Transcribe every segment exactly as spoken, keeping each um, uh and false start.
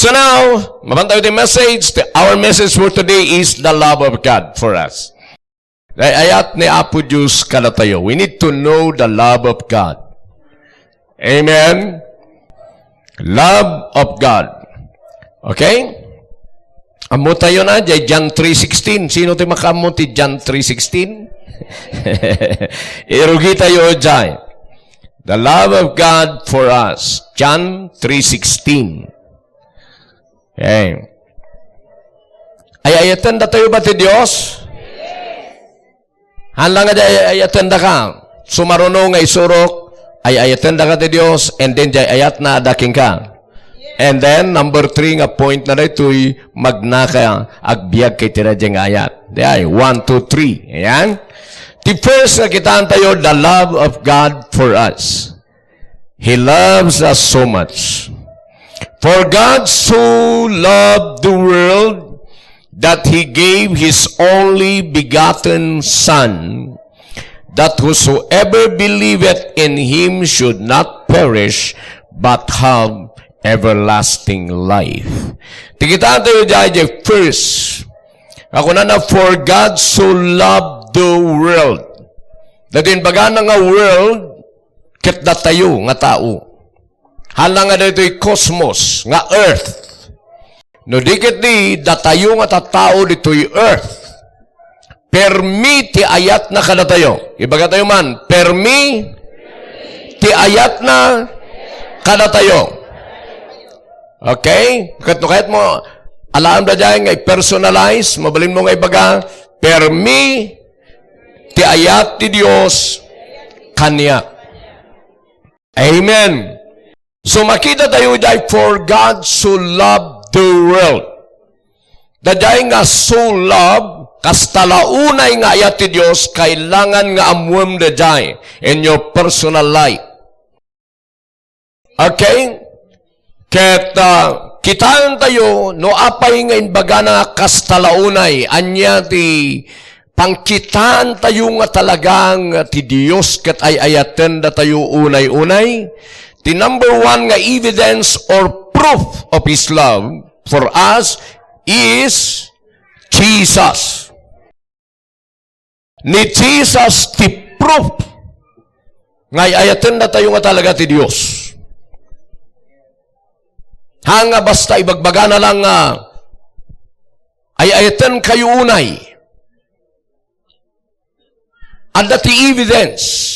So now, mapantayo ti message. The, our message for today is the love of God for us. Ay-ayat ni Apo Dios kadatayo. We need to know the love of God. Amen? Love of God. Okay? Ammo tayo na, jay John three sixteen. Sino ti makaammo ti John three sixteen? Irugi tayo, jay. The love of God for us. John three sixteen. Okay. Ay-ayaten datayo ba ti Dios? Haan lang nga di ay-ayaten daka. Sumaruno nga isurok, ay-ayaten daka ti Dios, and then jay ayatna adda kenka. And then, number three nga point na daytoy, magnaka agbiag kay ti daydiay nga ayat. Di ay, one, two, three. Ayan. Ti first nga kitaan tayo, the love of God for us. He loves us so much. For God so loved the world that he gave his only begotten Son, that whosoever believeth in him should not perish, but have everlasting life. Ti kitaan tayo jay, jay first. Ako na na, for God so loved the world. Daytoy imbagana nga world, ket datayo nga tao. Hala nga daytoy cosmos, nga earth. No di ket di, datayo nga tattao ditoy earth. Permi ti ayatna kadatayo. Ibaga tayo man, permi ti ayatna kadatayo. Okay? Ket no kayatmo, alaem daydiay nga i-personalize, mabalinmo nga ibaga, permi ti ayat ti Dios kaniak. Amen. So, makita tayo jay, "For God so loved the world." Daydiay nga so love, kasta la unay nga ayat ti Dios, kailangan nga ammoem daydiay in your personal life. Okay? Ket, ah, kitaen tayo no apay nga imbagana nga kasta la unay, ania ti pangkitaan tayo nga talagang ti Dios ket ay-ayaten datayo unay-unay? Ti number one nga evidence or proof of His love for us is Jesus. Ni Jesus ti proof nga ay-ayaten datayo nga talaga ti Dios. Haan nga basta ibagbagana lang nga ay-ayaten kayo unay. Adda ti evidence.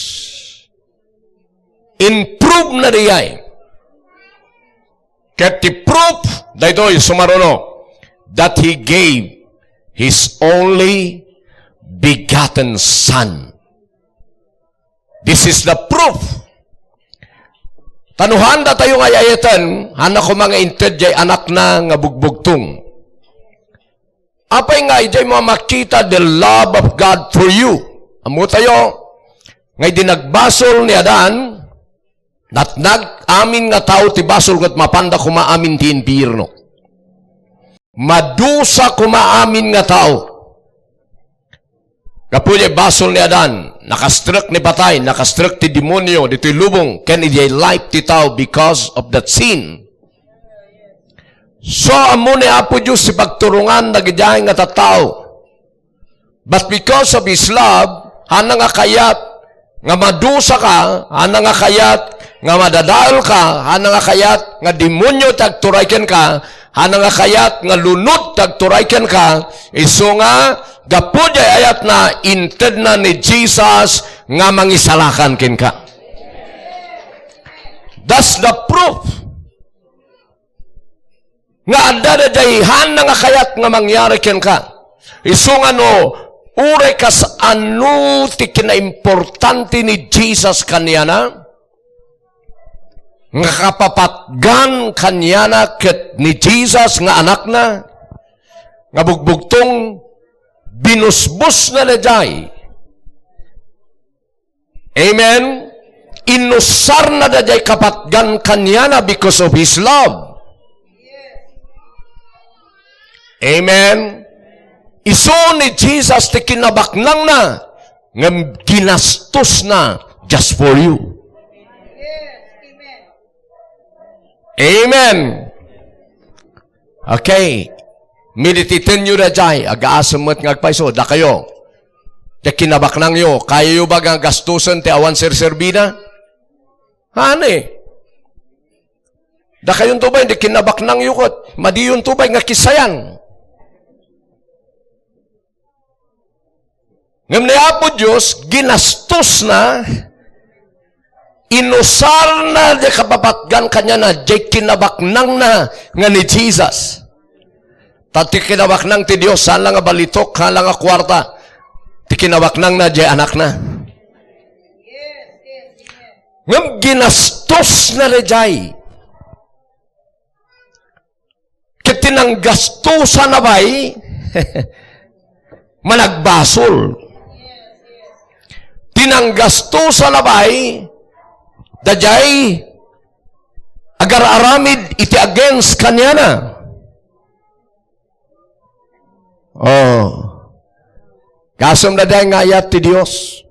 In-prove na daydiay. Ket ti proof, daytoy, sumaruno, that He gave His only begotten Son. This is the proof. Ta no haan datayo nga ay-ayaten, haan na koma nga inted jay anakna nga bugbugtong. Apay nga idiay mo makita the love of God for you? Ammo tayo, nga idi nagbasol ni Adan, natnag amin nga tao ti basol ket mapanda koma amin ti impierno. Madusa koma amin nga tao. Gapu diay basol ni Adan, nakastrek ni patay, nakastrek ti demonio, ditoy lubong, ken idiay life ti tao because of that sin. So, ammo ni Apo Dios ti pagturongan dagidiay nga tattao. But because of His love, haan na nga kayat nga madusa ka, haan na nga kayat nga madadael ka, haan na nga kayat nga demonio ti agturay kenka, haan na nga kayat nga lunod ti agturay kenka, isu nga gapu diay ayatna, intedna ni Jesus nga mangisalakan kenka. That's the proof nga adda daydiay haan na nga kayat nga mangyari kenka. Isu nga no, uray kasano ti kinaimportante ni Jesus kaniana, nga kapapatgan kaniana ket ni Jesus nga anakna, nga bugbugtong, binusbosna daydiay. Amen? Inusarna daydiay kapatgan kaniana because of His love. Amen? Isu ni Jesus ti kinabaknangna, ngem ginastosna just for you. Amen. Okay. Meditatenyo daydiay, agasem met nga agpayso, dakayo. Ti kinabaknangyo, kayayo ba nga gastusen ti awan serserbina? Ani? Dakayonto bay, ti kinabaknangyo ket, madiyonto bay nga kisayan. Ngem ni Apo Dios, ginastosna, inusarna diay kapapatgan kaniana, diay kinabaknangna nga ni Jesus. Ta ti kinabaknang ti Dios, saan la nga balitok, saan la nga kuarta. Ti kinabaknangna, diay Anakna. Ngem ginastosna daydiay. Ket ti nanggastosan a bay, managbasol. Ti nanggastosan a bay, daydiay agar-aramid iti against kaniana. Oh. Gasem daydiay nga ayat ti Dios.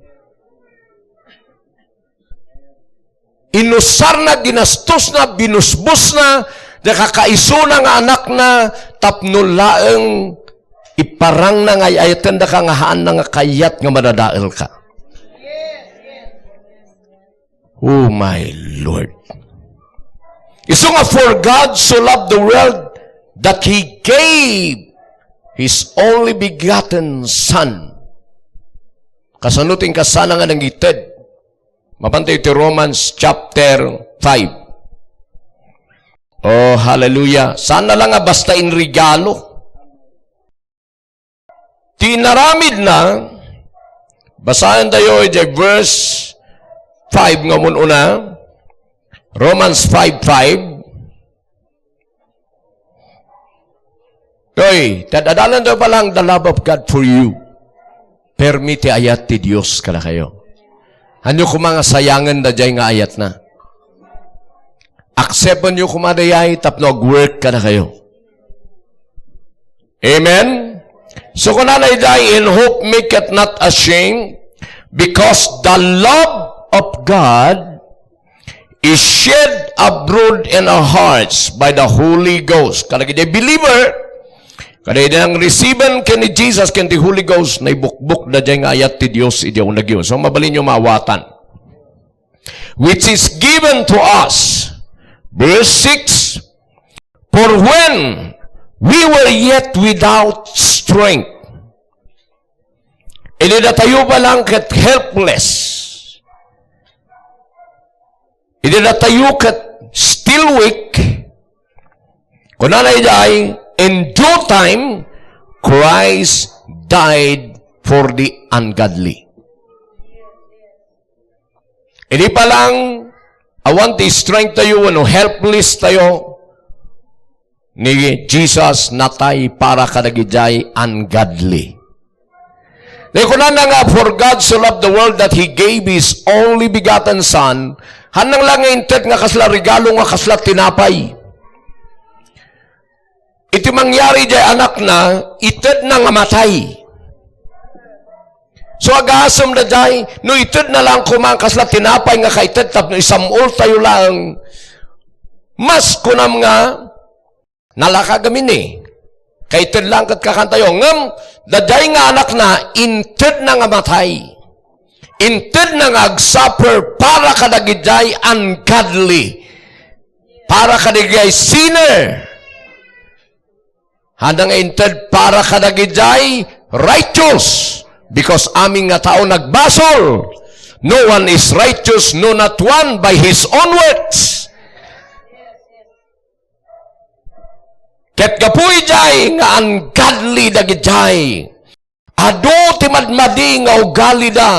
Inusarna, ginastosna, binusbosna, diay kakaisuna nga anakna, tapno laeng iparangna nga ay-ayaten daka nga haanna nga kayat nga madadaelka. Oh my Lord. Isu nga, "For God so loved the world that He gave His only begotten Son." Kasano ti inkasana nga nangited? Mapantayo iti Romans chapter five. Oh, hallelujah. Saan na lang nga basta inregalo. Ti inaramidna, basaentayo iti verse five nga umun-una, Romans five five. Toy, ti ad-adalantayo pa lang, the love of God for you. Permi ti ayat ti Dios kadakayo. Haanyo koma nga sayangen daydiay nga ayatna. Acceptenyo koma daydiay tapno agwork kadakayo. Amen? So, kunana idiay, "In hope maketh not ashamed, because the love of God is shed abroad in our hearts by the Holy Ghost." Kadagiti believer, kadagiti nang-receive ken ni Jesus ken ti Holy Ghost, naibukbok daydiay nga ayat ti Dios idiay unegyo. So, mabalinyo maawatan. "Which is given to us." Verse six, "For when we were yet without strength," idi datayo pa lang ket helpless, idi datayo ket still weak, kunana idiay, "In due time, Christ died for the ungodly." Idi pa lang, awan ti strength tayo, wenno helpless tayo, ni Jesus natay para kadagidiay ungodly. Di kunana nga, "For God so loved the world that He gave His only begotten Son," haanna lang nga inted nga kasla regalo nga kasla tinapay. Iti mangyari diay anakna, itedna nga matay. So, agasem daydiay, no itedna lang koma kasla tinapay nga kaited tapno isam-ol tayo laeng, mas kunam nga, nalaka gamin ni. Kaited lang ket kakantayo. Ngem, daydiay nga anakna, intedna nga matay. Intedna nga agsuffer para kadagidiay ungodly. Para kadagidiay sinner. Haanna nga inted para kadagidiay righteous. Because amin nga tao nagbasol. No one is righteous, no, not one, by his own works. Ket gapu idiay nga ungodly dagidiay. Adu ti madmadi nga ugalida.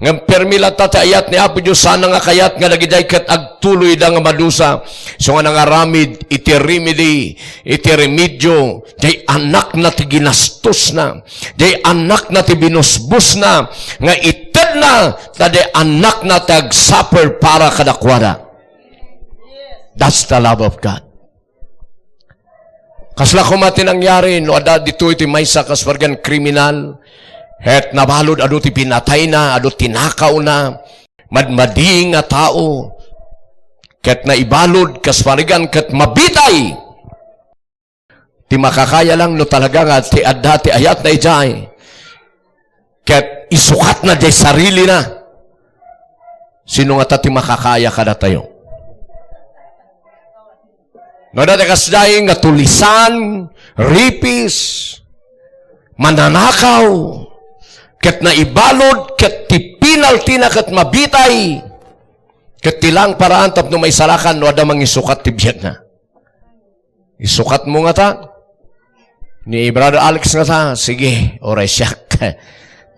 Ngem permi latta ti ayat ni Apo Dios, sana nga kayat nga dagidiay ket agtuloyda nga madusa. So nga nangaramid iti remedy, iti remedyo, diay anakna ti ginastosna, diay anakna ti binusbosna, nga itedna, ta diay anakna ti agsuffer para kadakuada. That's the love of God. Kasla koma ti nangyari no adda ditoy ti maysa kas parigan kriminal, ket nabalud adu ti pinatayna, adu tinakawna, madmadi nga tao, ket naibalud kas parigan ket mabitay. Ti makakaya lang no talaga nga ti adda ti ayatna idiay. Ket isukatna diay sarilina. Sino ngata ti makakaya kadatayo? No, adda ti kasdiay nga tulisan, ripis, mananakaw, ket naibalud, ket ti penalty na ket mabitay, ket ti lang paraan tapno maisalakan no adda mangisukat ti biagna. Isukatmo ngata? Ni Brother Alex ngata, sige, uray siak.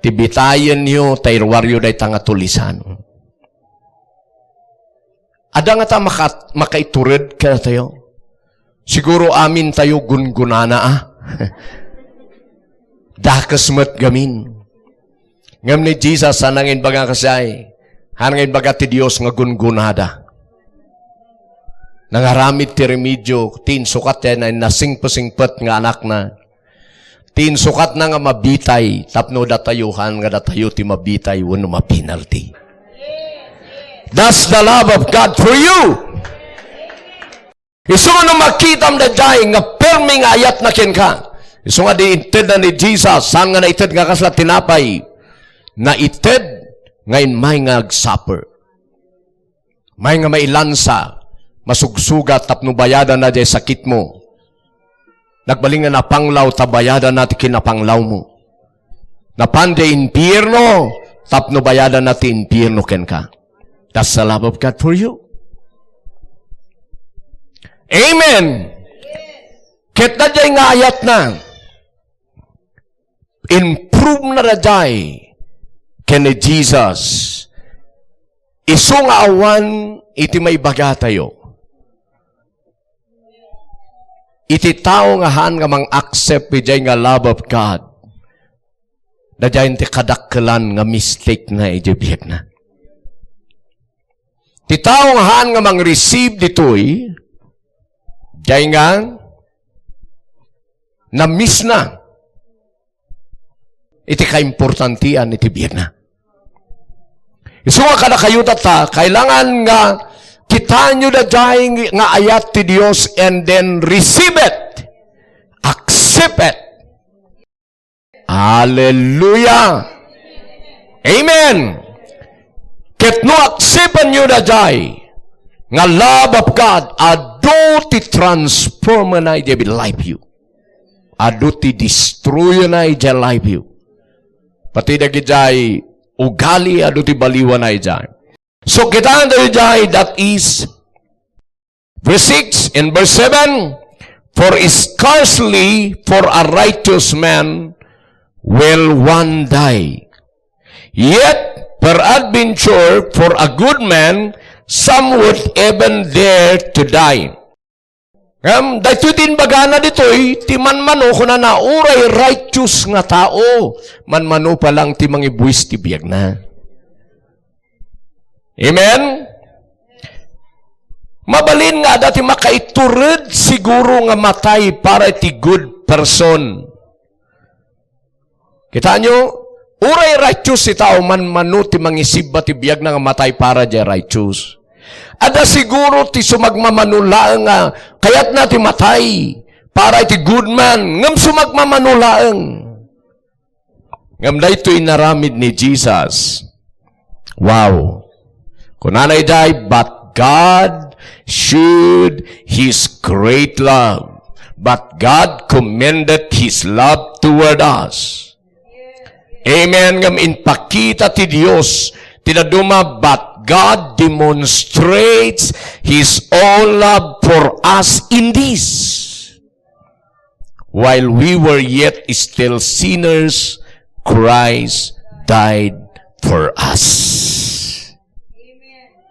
Ti bitayenyo, ta iruaryo dayta nga tulisan. Adda ngata maka-, makaitured kadatayo? Siguro amin tayo gungunana, a. Dakes met gamin. Ngem ni Jesus, saan nga imbaga kasdiay? Saan nga imbaga ti Dios nga gungunada? Nangaramid ti remedio, ti insukat ti nasingpesingpet nga anakna. Ti insukatna nga mabitay, tapno datayo, saan nga datayo ti mabitay wenno mapenalty. That's the love of God for you. Isu nga no makitam daydiay nga permi nga ayatna kenka. Isu nga di intedna ni Jesus, saan nga naited nga kasla tinapay? Naited nga immay nga agsupper. Immay nga mailansa, masugsugat tapno bayadanna diay sakitmo. Nagbalin nga napanglaw ta bayadanna ti kinapanglawmo. Napan diay impierno, tapno bayadanna ti impierno kenka. That's the love of God for you. Amen. Ket daydiay nga ayatna, improve na daydiay ken ni Jesus. Isu nga awan iti maibagatayo. Iti tao nga saan nga mang-accept idiay nga love of God, daydiay ti kadakkelan nga mistake na idiay biagna. Ti tao nga saan nga mang-receive ditoy, diay nga na-miss na iti kaimportantian iti biagna. Isu nga kadakayo tatta, kailangan nga kitaenyo daydiay nga ayat ti Dios and then receive it. Accept it. Hallelujah! Amen! Ket no acceptanyo daydiay nga love of God, adu ti transformna idiay life you. Adu ti destroyna idiay life you. Pati dagidiay ugali, adu ti baliwana idiay. So, kitaen tayo idiay, that is verse six and verse seven, "For scarcely for a righteous man will one die. Yet, peradventure, for a good man, some would even dare to die." Ngem, daytoy ti imbagana ditoy, ti manmano, kunana, uray righteous nga tao, manmano pa lang ti mangibuis ti biagna. Amen? Mabalin nga adda ti makaitured siguro nga matay para iti good person. Kitaenyo, uray righteous ti tao, manmano ti mangisibba ti biagna nga matay para diay righteous. Adda siguro ti sumagmamano laeng nga kayatna ti matay para iti good man, ngem sumagmamano laeng. Ngem daytoy inaramid ni Jesus. Wow. Kunana idiay, "But God shewed His great love, but God commended His love toward us." Amen. Ngem impakita ti Dios ti dadduma, but God demonstrates His own love for us in this. While we were yet still sinners, Christ died for us.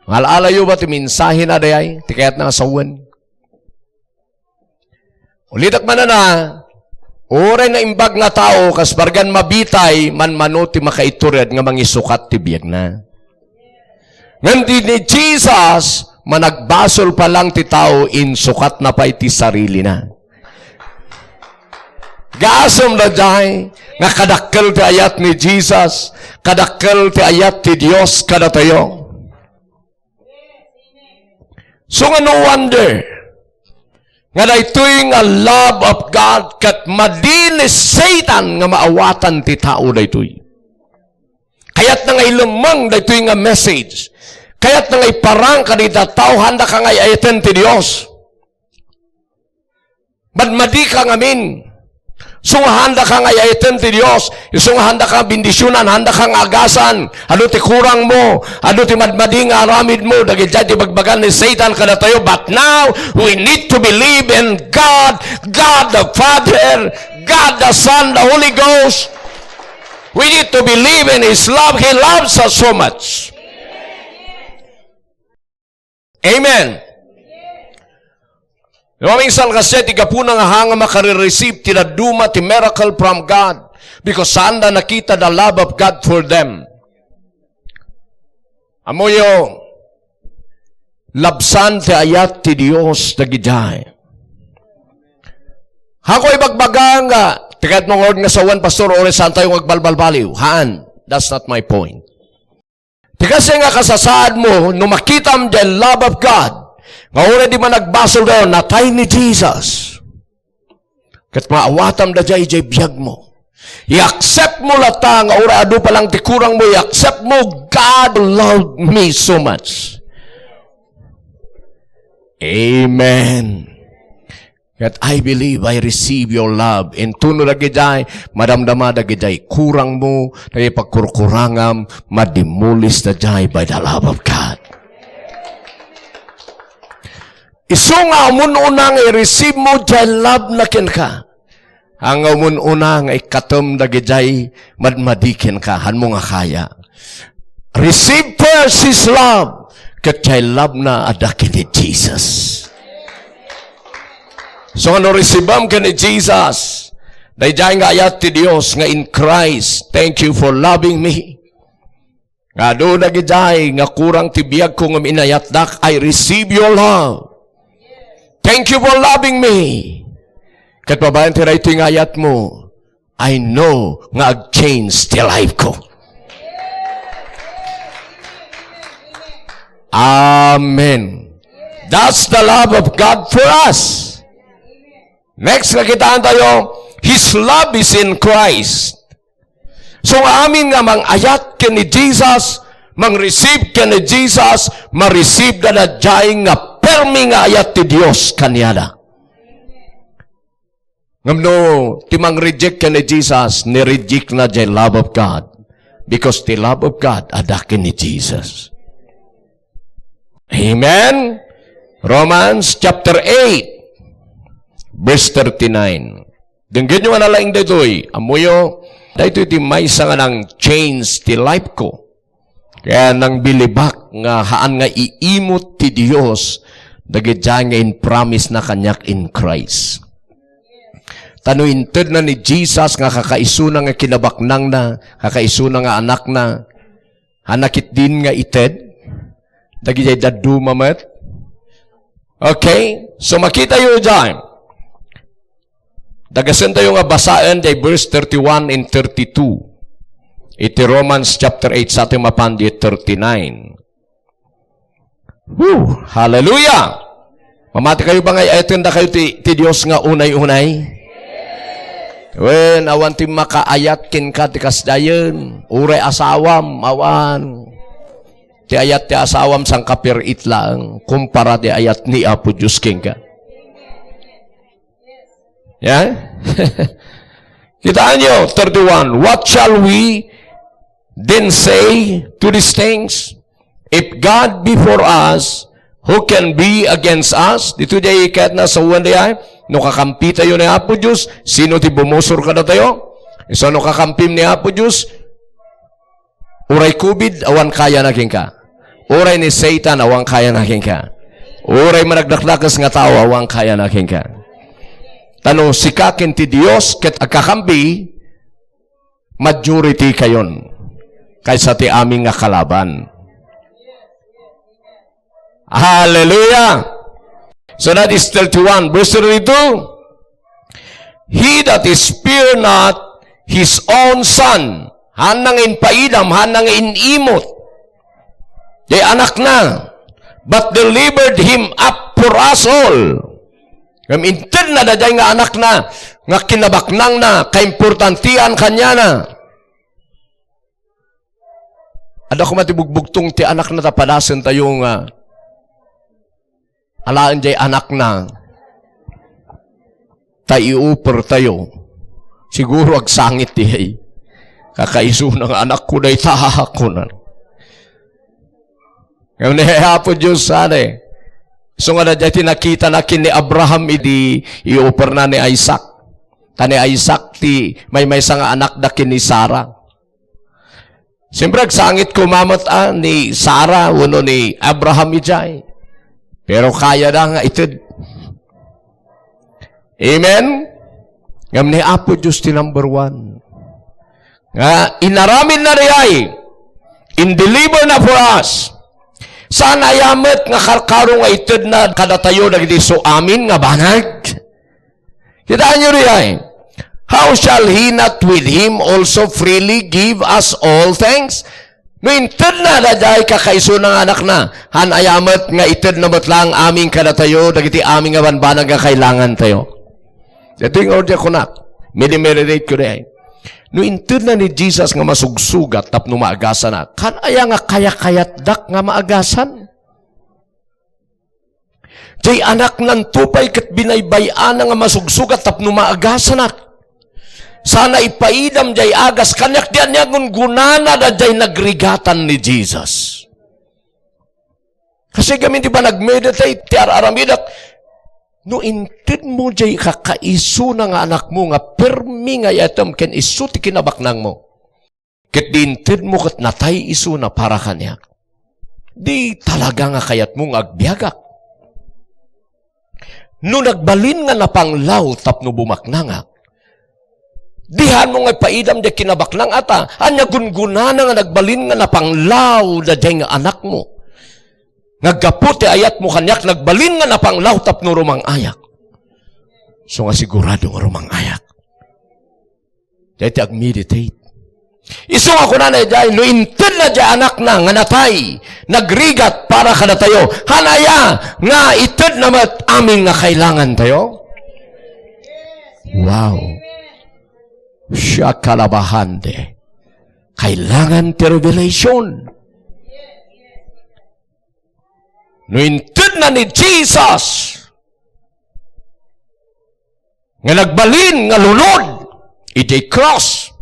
Ngal-alayo ba ti mensahe na dayay? Ti kayat na nga sawen. Ulitek manana, uray naimbag nga tao, kas bargan mabitay, manmano ti makaitured nga mangisukat ti biagna. Ngem di ni Jesus, managbasol pa lang ti tao, insukatna pay ti sarilina. Gasem daydiay nga kadakkel ti ayat ni Jesus, kadakkel ti ayat ti Dios kadatayo. So nga no wonder, nga daytoy nga love of God ket madi ni Satan nga maawatan ti tao daytoy. Kayatna nga ilemmeng daytoy nga message. Kayatna nga iparang kadagiti tao, haandaka nga ay-ayaten ti Dios. Madmadika ngamin. Isu nga haandaka nga ay-ayaten ti Dios, isu nga haandaka bendisionan, haandaka nga agasan, adu ti kurangmo, adu ti madmadi nga aramidmo, dagiti ibagbaga ni Satan kadatayo. But now, we need to believe in God, God the Father, God the Son, the Holy Ghost. We need to believe in His love. He loves us so much. Amen. Maminsan kasi, ti gapuna nga haanna makare-receive ti dadduma ti miracle from God, because saanda nakita the love of God for them. Ammoyo, labsan ti ayat ti Dios dagidiay. Haanko ibagbaga nga, ti kayatmo nga sawen, Pastor, uray saantayo nga agbalbalbaliw. Haan, that's not my point. Ti kasta nga kasasaadmo, no makitam diay love of God, nga uray di man agbasol dayon, natay ni Jesus. Ket maawatam daydiay idiay biagmo. I-accept mo latta nga uray adu pa lang ti kurangmo, i-accept mo, "God loved me so much." Amen. Ket I believe I receive your love. Intono dagidiay, madamdama dagidiay kurangmo, dagidiay pagkurkurangam, madimmulis daydiay by the love of God. Isu nga umun-una nga i-receive mo diay love na kenka. Haan nga umun-una nga ikkatem dagidiay madmadi kenka, haanmo nga kaya. Receive first His love. Ket diay love na adda ken ni Jesus. So, no receiveam ken ni Jesus, daydiay nga ayat ti Dios nga in Christ, thank you for loving me. Nga adu dagidiay nga kurang ti biagko ngem inayatdak, I receive your love. Thank you for loving me. Ket babaen ti daytoy nga ayatmo, I know nga ag-change ti life ko. Amen. That's the love of God for us. Next, nga kitaentayo, His love is in Christ. So, nga amin nga mang-ayat ken ni Jesus, mang-receive ken ni Jesus, ma-receive da daydiay nga permi nga ayat ti Dios kaniada. Ngem no, ti mang-reject ken ni Jesus, ni-reject na diay love of God. Because ti love of God, adda ken ni Jesus. Amen? Romans chapter eight, verse thirty-nine. Denggenyo nga nalaing daytoy. Ammoyo, daytoy ti maysa nga nang-change ti life ko. Kaya nangbilibak nga haan nga iimut ti Dios dagiti nga impromise na kaniak in Christ. Ta no intedna ni Jesus nga kakaisuna nga kinabaknangna, kakaisuna nga anakna, haan na ketdin nga ited dagiti dadduma met. Okay? So, makitayo diay. Dagasentayo nga basaen diay verse thirty-one and thirty-two. Iti Romans chapter eight, sa ti mapan di thirty-nine. Woo! Hallelujah! Mamati kayo ba nga ay-ayaten dakayo ti, ti Dios nga unay-unay? Wen, awan ti makaayat kenka ti kasdiayen. Uray asawam, awan. Ti ayat ti asawam, sangkapir-it laeng, kumpara ti ayat ni Apo Dios kenka. Yeah? Kitaenyo, thirty-one, "What shall we then say to these things? If God be for us, who can be against us?" Dito diay kayatna sawen diay, no kakampitayo ni Apo Dios, sino ti bumusor kadatayo? Isu no kakampim ni Apo Dios, uray covid, awan kayana kenka. Uray ni Satan, awan kayana kenka. Uray managdakdakes nga tao, awan kayana kenka. Ta no sika ken ti Dios ket agkakampi, majority kayon kaysa ti amin nga kalaban. Hallelujah! So that is thirty-one. Verse thirty-two, "He that is spare not his own son," haan na nga impaidam, haan na nga inimut, diay anakna, "but delivered him up for us all." Ngem intedna daydiay nga anakna, nga kinabaknangna, kaimportantian kaniana. Adda koma ti bugbugtong ti anakna ta padasentayo nga alaen jay anakna. Ta i-offer tayo. Siguro agsangit ti, "Kakaisuna nga anakko dayta," kunan. Ngem ni Apo Dios, saan? Isu nga daydiay ti nakitana ken ni Abraham idi i-offerna ni Isaac. Ta ni Isaac ti maymaysa nga anakda ken ni Sara. Siyempre, agsangit koma met, ah, ni Sara wenno ni Abraham idiay. Pero kayada nga ited. Amen? Ngem ni Apo Dios ti number one. Nga inaramidna diay, in-deliver na for us. Saan aya met nga karkaro nga itedna kadatayo dagiti isu amin nga banag? Kitaenyo diay, "How shall he not with him also freely give us all things?" No intedna daydiay kakaisuna nga anakna, han aya met nga itedna met laeng amin kadatayo dagiti amin nga banbanag nga kailangantayo. Daytoy nga urdya kunak, mini-meditate ko diay. No intedna ni Jesus nga masugsugat tapno maagasanak, han aya nga kayakayatdak nga maagasan? Jay anaknanto pay ket binaybay-ana nga masugsugat tapno maagasanak. Sana ipaidam jay agas kaniak, diay gungunana daydiay nagrigatan ni Jesus. Kasi gamin di ba nag-meditate ti ar-aramidak? No intedmo jay kakaisuna nga anakmo nga permi nga iyatem ken isu ti kinabaknangmo. Ket di intedmo ket natay isuna para kaniak. Di talaga nga kayatmo nga agbiagak. No nagbalin nga napanglaw tapno bumaknangak, dihanmo nga ipaidam diay kinabaknang ata, ania gungunana nga nagbalin nga napanglaw daydiay nga anakmo. Nga gapu ti ayatmo kaniak, nagbalin nga napanglaw tapno rumang-ayak. So nga sigurado nga rumang-ayak. Dayta agmeditate. Isu nga kunana idiay, no intedna diay anakna nga natay, nagrigat para kadatayo, han aya nga itedna met amin nga kailangantayo? Wow. Siya kalabahande. Kailangan ti revelation. No intedna ni Jesus nga nagbalin nga lunod idiay cross,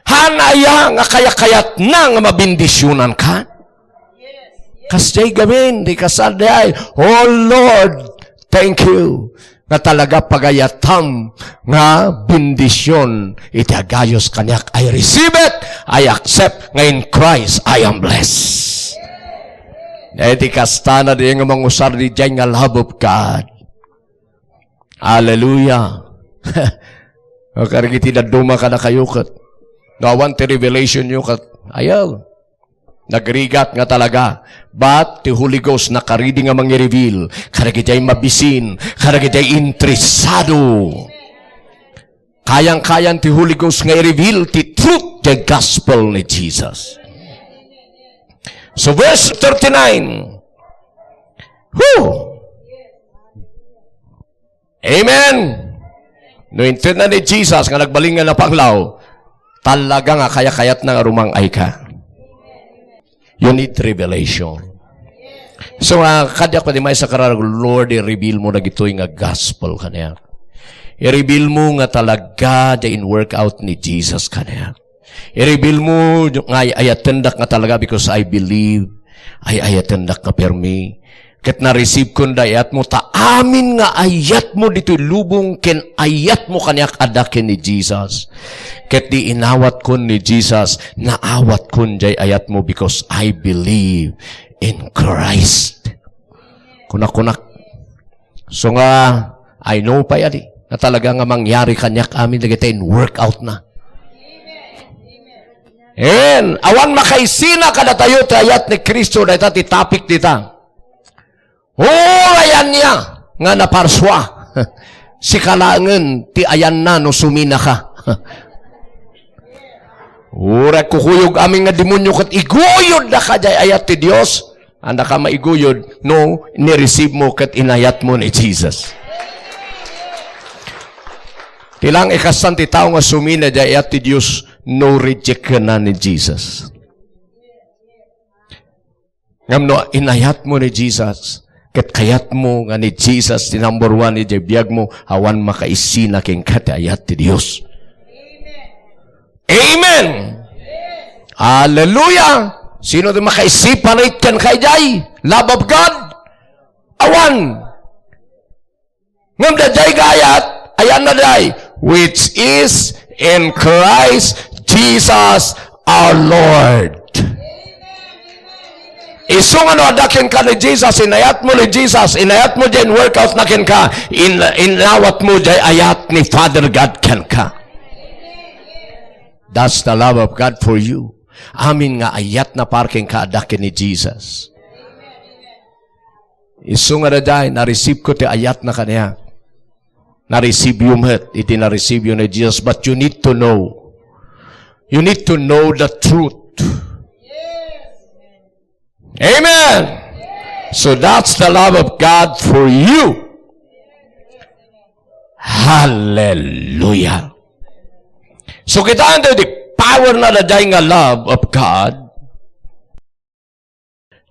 han aya nga kayakayatna nga mabendisionanka? Kasdiay gamin, di kasdiay, "Oh Lord, thank you nga talaga pagayatam nga bendision iti agayos kaniak. I receive it, I accept nga in Christ I am blessed." Iti kasta na di nga mangusar di jay nga love of God. Hallelujah. O, karigiti dadduma kadakayo ket. No awan ti revelation yo ket. Ayaw. Nagrigat nga talaga. But ti Holy Ghost nakaridi nga mangi-reveal. Karigiti mabisin. Karigiti interesado. Kayang-kayan ti Holy Ghost nga i-reveal ti truth, the gospel ni Jesus. So verse thirty-nine. Whew! Amen! No intedna ni Jesus nga nagbalin nga napanglaw, talaga nga kayakayatna nga rumang-ay ka. You need revelation. So, ah, kadiak padi maysa kararag, "Lord, i-reveal mo dagitoy nga gospel kaniak. I-reveal mo nga talaga diay in-work out ni Jesus kaniak. I-reveal mo nga ay-, ayatendak nga talaga because I believe, ay-ayatendak nga permi. Ket na-receive kon dayatmo, ta amin nga ayatmo ditoy lubong ken ayatmo kaniak adda ken ni Jesus. Ket di inawat kon ni Jesus, naawat kon jay ayatmo because I believe in Christ." Kunak-kunak. So nga, I know pay adi, nga talaga nga mangyari kaniak amin dagiti in-work out na. Amen. Awan makaisina kadatayo ti ayat ni Cristo, dayta ti topic dita. Uray ania nga naparsua. Sika laengen ti ayanna no suminaka. Uray kukuyog amin nga demonio ket iguyodda ka jay ayat ti Dios. Anda ka maiguyod no ni-receive mo ket inayat mo ni Jesus. Ti lang ikastan ti tao nga sumina diay ayat ti Dios, no rejectna ni Jesus. Ngem no inayatmo ni Jesus, ket kayatmo nga ni Jesus ti number one idiay biagmo, awan makaisina kenka ti ayat ti Dios. Amen! Hallelujah! Sino ti makaisiparit kenka idiay love of God? Awan! Ngem daydiay nga ayat, ayanna diay, which is in Christ Jesus our Lord. Isu nga no adda kenka ni Jesus, inayatmo ni Jesus, inayatmo diay workout na kenka, in-, inawatmo diay ayat ni Father God kenka. That's the love of God for you. Amin nga ayat na par kenka adda ken ni Jesus. Isu nga daydiay, na-receive ko ti ayat na kaniak. Na-receive yo met iti na-receive yo ni Jesus, but you need to know. You need to know the truth. Amen. So that's the love of God for you. Hallelujah. So kitaen tayo ti power na daydiay nga love of God.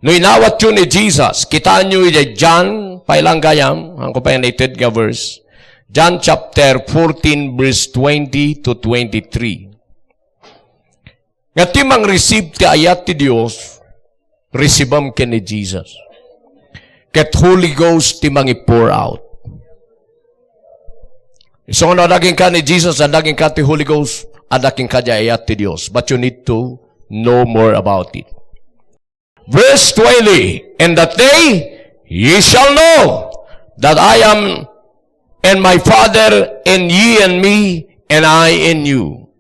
No inawatyo ni Jesus, kitaenyo idiay John, pailang gayam, haanko pay nga ited nga verse. John chapter fourteen, verse twenty to twenty-three. Nga ti mang-receive ti ayat ti Dios, receiveam ken ni Jesus. Ket Holy Ghost ti mangi-pour out. Isu nga no adda kenka ni Jesus, adda kenka ti Holy Ghost, adda kenka diay ayat ti Dios. But you need to know more about it. Verse twenty, "In that day ye shall know that I am in my Father, and ye in me, and I in you."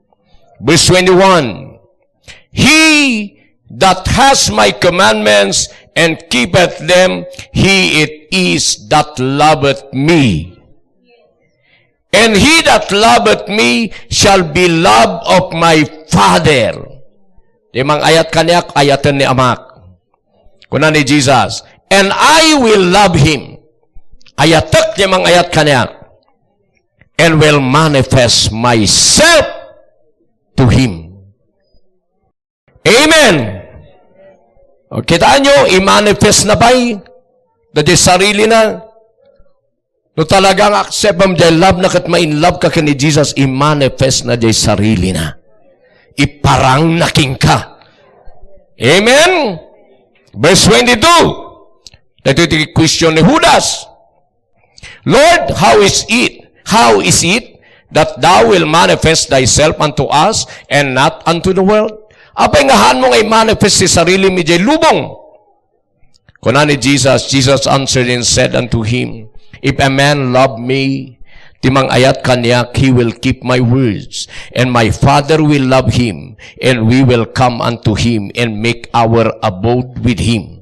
Verse twenty-one, "He that has my commandments and keepeth them, he it is that loveth me. And he that loveth me shall be loved of my Father." Ti mang-ayat kaniak, ayaten ni Amak. Kuna ni Jesus, "And I will love him." Ayatek ti mang-ayat kaniak. "And will manifest myself to him." Amen. O, kitaenyo, i-manifest na pay daydiay sarili na. No talaga nga acceptam diay love na ket ma-in love ka ken ni Jesus, i-manifest na diay sarili na. Iparang na kenka. Amen? Verse twenty-two. Daytoy ti question ni Judas. "Lord, how is it? How is it that thou will manifest thyself unto us and not unto the world?" Apay nga haanmo nga i-manifest ti sarilim idiay lubong? Kuna ni Jesus, Jesus answered and said unto him, "If a man love me, ti mang-ayat kaniak, he will keep my words, and my Father will love him, and we will come unto him and make our abode with him."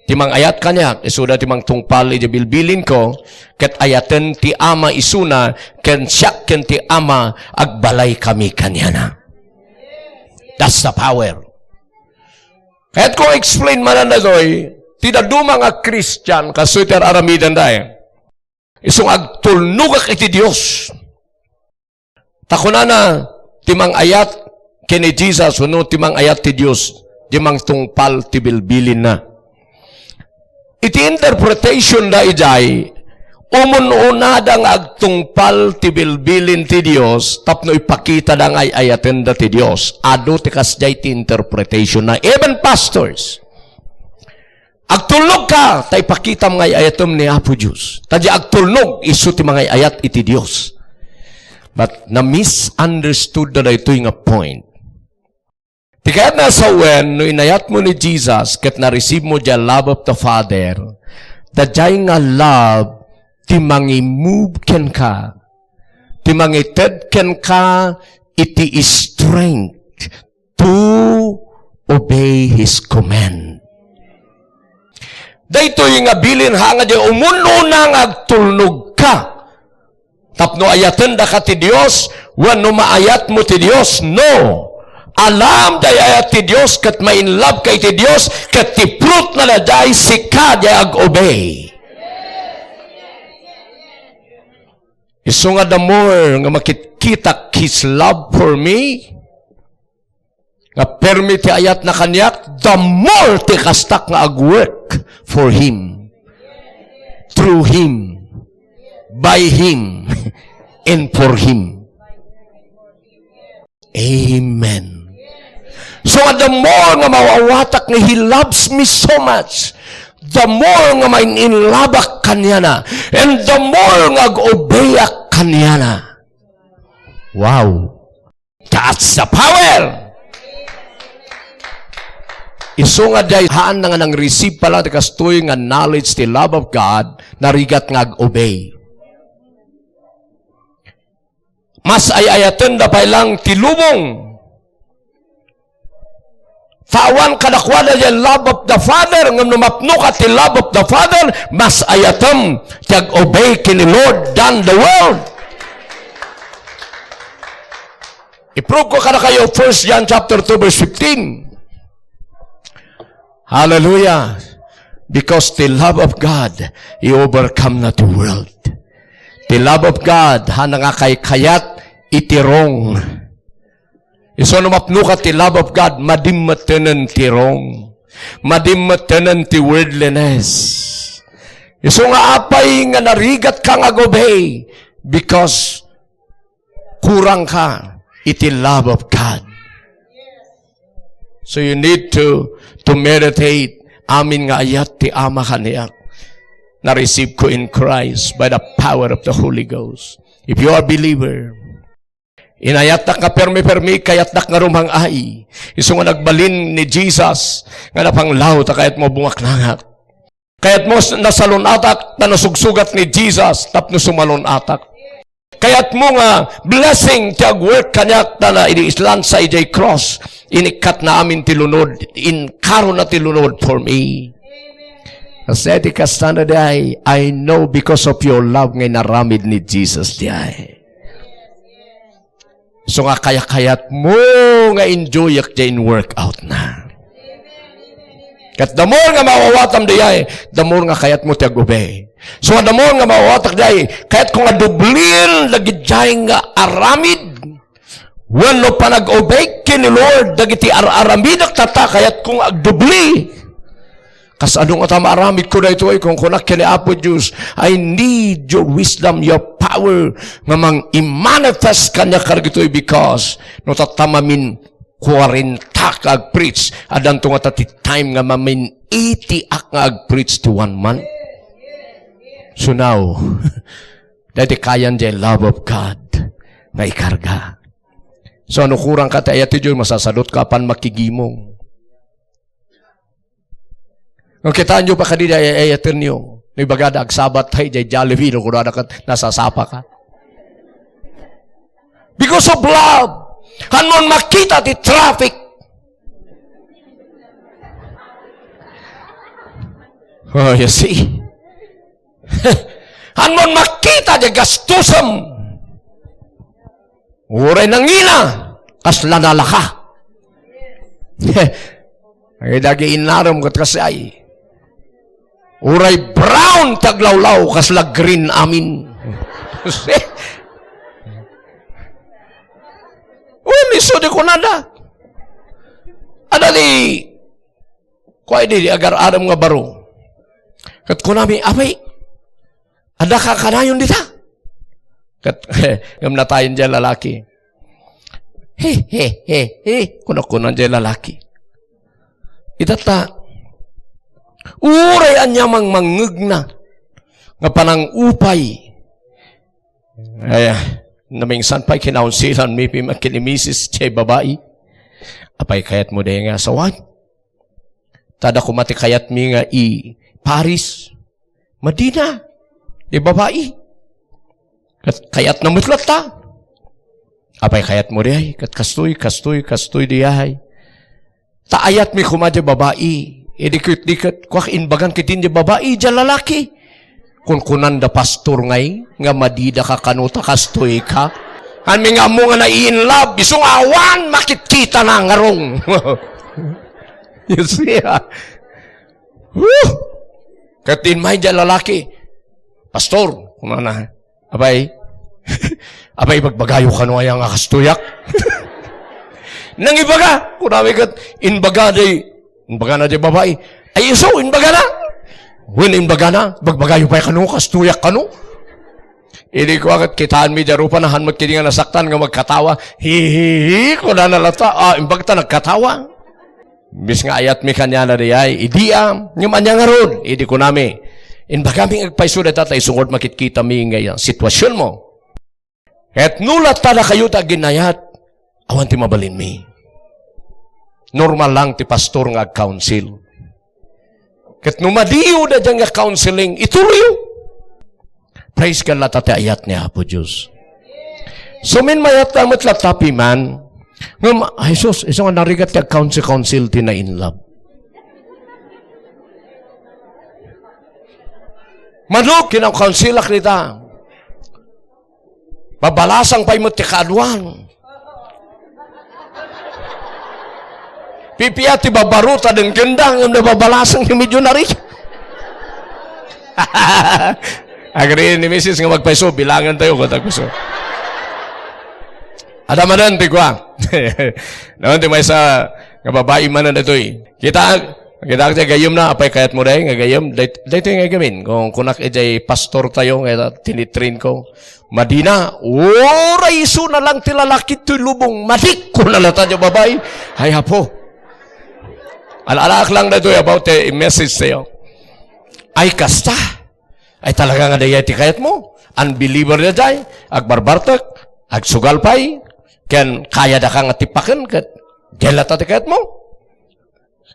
Ti mang-ayat kaniak, isuda ti mangtungpal iti bilbilinko, ket ayaten ti Ama isuna, ken siak ken ti Ama, agbalaykami kaniana. That's the power. Kayat ko explain manen daytoy, ti dadduma nga Christian, kastoy ti ar-aramidenda, eh. Isu nga agtulnogak iti Dios. Ta kunana, ti mang-ayat ken ni Jesus, wenno ti mang-ayat ti Dios, di mangtungpal ti bilbilinna. Iti interpretation da idiay, umun-unada nga agtungpal ti bilbilin ti Dios tapno ipakitada nga ay-ayatenda ti Dios. Adu ti kasdiay ti interpretation na. Even pastors, agtulnogka, ta ipakitam nga ay-ayatem ni Apo Dios. Ta di agtulnog, isu ti mangay-ayat iti Dios. But na-misunderstood da daytoy nga point. Ti kayat nga sawen, no inayatmo ni Jesus, ket na-receive mo diay love of the Father, daydiay nga love ti mangi-move kenka, ti mangited kenka iti strength to obey His command. Daytoy nga bilin ha nga di umun-una nga agtulnogka tapno ayatendaka ti Dios, wenno maayatmo ti Dios? No. Alam diay ayat ti Dios ket ma-in love ka iti Dios, ket ti fruit na daydiay sika diay ag-obey. Isu nga the more nga makitkitak his love for me, nga permi ti ayatna kaniak, the more ti kastak nga agwork for him, through him, by him, and for him. Amen. So, the more nga mawawatak nga he loves me so much, the more nga main-inlabak kaniana, and the more nga ag-obeyak kaniana. Wow. That's the power. Isu nga diay haan na nga nang-receive pa lang ti kastoy nga knowledge ti love of God, narigat nga ag-obey. Mas ay-ayaten da pay lang ti lubong. Tawan kadakuada diay love of the Father, ngem no mapnoka ti love of the Father, mas ayatem ti ag-obey ken ni Lord than the world. I-prove ko kadakayo, First John chapter two, verse fifteen. Hallelujah. Because the love of God, he overcome na the world. The love of God, haan na nga kaykayat iti wrong. Isu no mapnoka ti love of God, madimmetenen ti wrong. Madimmetenen ti worldliness. Isu nga apay nga narigat ka nga ag-obey because kurang ka iti love of God. So you need to, to meditate, amin nga ayat ti Ama kaniak. Na-receive ko in Christ by the power of the Holy Ghost. If you are a believer, inayatnak nga permi-permi, kayatnak nga rumang-ay. Isu nga nagbalin ni Jesus, nga napanglaw ta kayat mo bungaknangak. Kayat mo nasalun-atak, ta nasugsugat ni Jesus, tapno sumalun-atak. Kayat mo nga blessing ti agwork kaniak, ta na idi islansa idiay cross, inikkatna amin ti lunod, inkarona ti lunod for me. Kasi ti kastana diay, I know because of your love nga inaramid ni Jesus diay. So nga kayakayat mo nga enjoyak diay in workout na. Ket the more nga mawawatam diay, the more nga kayat mo ti ag-obey. So the more nga mawawatak diay, kayat ko nga dublien dagidiay nga aramid. Wenno panag-obey ken ni Lord dagiti ar-aramidek tatta, kayat ko nga agdubli. Kas adu nga ta maaramid ko daytoy, kunkunak ken ni Apo Dios, "I need your wisdom, your power, nga mang-imanifest kaniak kadagitoy, because no tatta mamin kwarenta ka agpreach, addanto ngata ti time nga mamin eighty ak nga agpreach ti one month." So now, daytoy kayan diay love of God nga ikarga. So, no kurang ka ti ayat ti Dios, masasadut ka apan makigimong. No kitaenyo pa kadi diay ay-ayatenyo, no ibagada, "Agsabat tay diay Jollibee," no kunada ket, "Nasasapa ka." Because of love. Hanmon makita ti traffic. Oh, you see? Hanmon makita diay gastusem. Uray nangina, kasla nalaka. Ay, dagi inarem ket kasi ay. Uray brown ti aglawlaw, kasla green amin. Wen, isu di kunada. Adda di, kuay di, di agar-arem nga baro. Ket kunami, "Apay, adda ka kanayon dita?" Ket, ngem natayen diay lalaki. "He, he, he, he," kunakuna diay lalaki. Itatta, uray ania mang mangngegna nga panangupay. Ay, ah, namingsan pay kinaunsilan mi pi-, ken ni misis diay babai. "Apay kayat mo diay nga asawan? Ta adda koma ti kayat mi nga i-Paris." Madina. Di babai. Ket kayatna met latta. "Apay kayat mo diay?" Ket kastoy, kastoy, kastoy diay. Ta ayat mi koma diay babai. Idi ket, di ket, kuak imbagan ket diay babai, diay lalaki. Kunkunanda pastor ngay, nga madida ka kano ta kastoy ka. Haan mi nga ammo nga nai-in love, isu nga awan makitkitana nga wrong. You see, ah? Woo! Ket immay diay lalaki, "Pastor," kunana, "Apay, Apay, ibagbagayo kano aya nga kastoyak? Nangibaga, kunami ket, inbaga day, inbaga na day babai. Ay, isu, inbaga na. Wen, inbaga na, ibagbagayo pay kano, kastoyak kano. Idi ko akat kitaan mi, diay rupa na, han met kidi nga nasaktan nga magkatawa. Hi, hi, hi, kunana latta, ah, imbagta nagkatawa. Imbes nga ayat mi kaniana diay, idi, ah, ngem ania ngarud, idi kunami, inbaga mi nga agpayso dayta ta isungod makitkita mi nga sitwasyon mo. Ket no latta dakayo ti aginayat, awan ti mabalinmi. Normal lang ti pastor nga ag-counsel. Ket no madiyo daydiay nga counseling, ituloyyo. Praise God latta ti ayat ni Apo Dios. So, minmayat ka met latta piman. Ngem, ay sus, isu nga narigat ti ag-counsel-counsel ti na-in love. Mano, kinakaunsilak dita. Babalasang pay met ti kaaduan. Pipia ti babaruta den gendang ngem nababalasang ti medyo nari. Agree ni misis nga magpaiso, bilangan tayo kung tagpaiso. Ada manen ti kua. Naman ti maysa nga babai manen itoy. Kita, kita ti gayem na, apay kayat mo day, nga gayem, day, day nga gamin. Kung kunak ijay pastor tayo, nga tinitrain ko. Madina, uray isu na lang ti lalaki toy lubong, madik, kuna latta diay babai. Ay, Apo. Ala-alaak lang daytoy about the message tayo. Ay, kasta. Ay, talaga nga dayay ti kayat mo. Unbeliever dayay, agbarbartek, agsugal pay, ken kaya daka nga tipaken, ket diay latta ti kayat mo.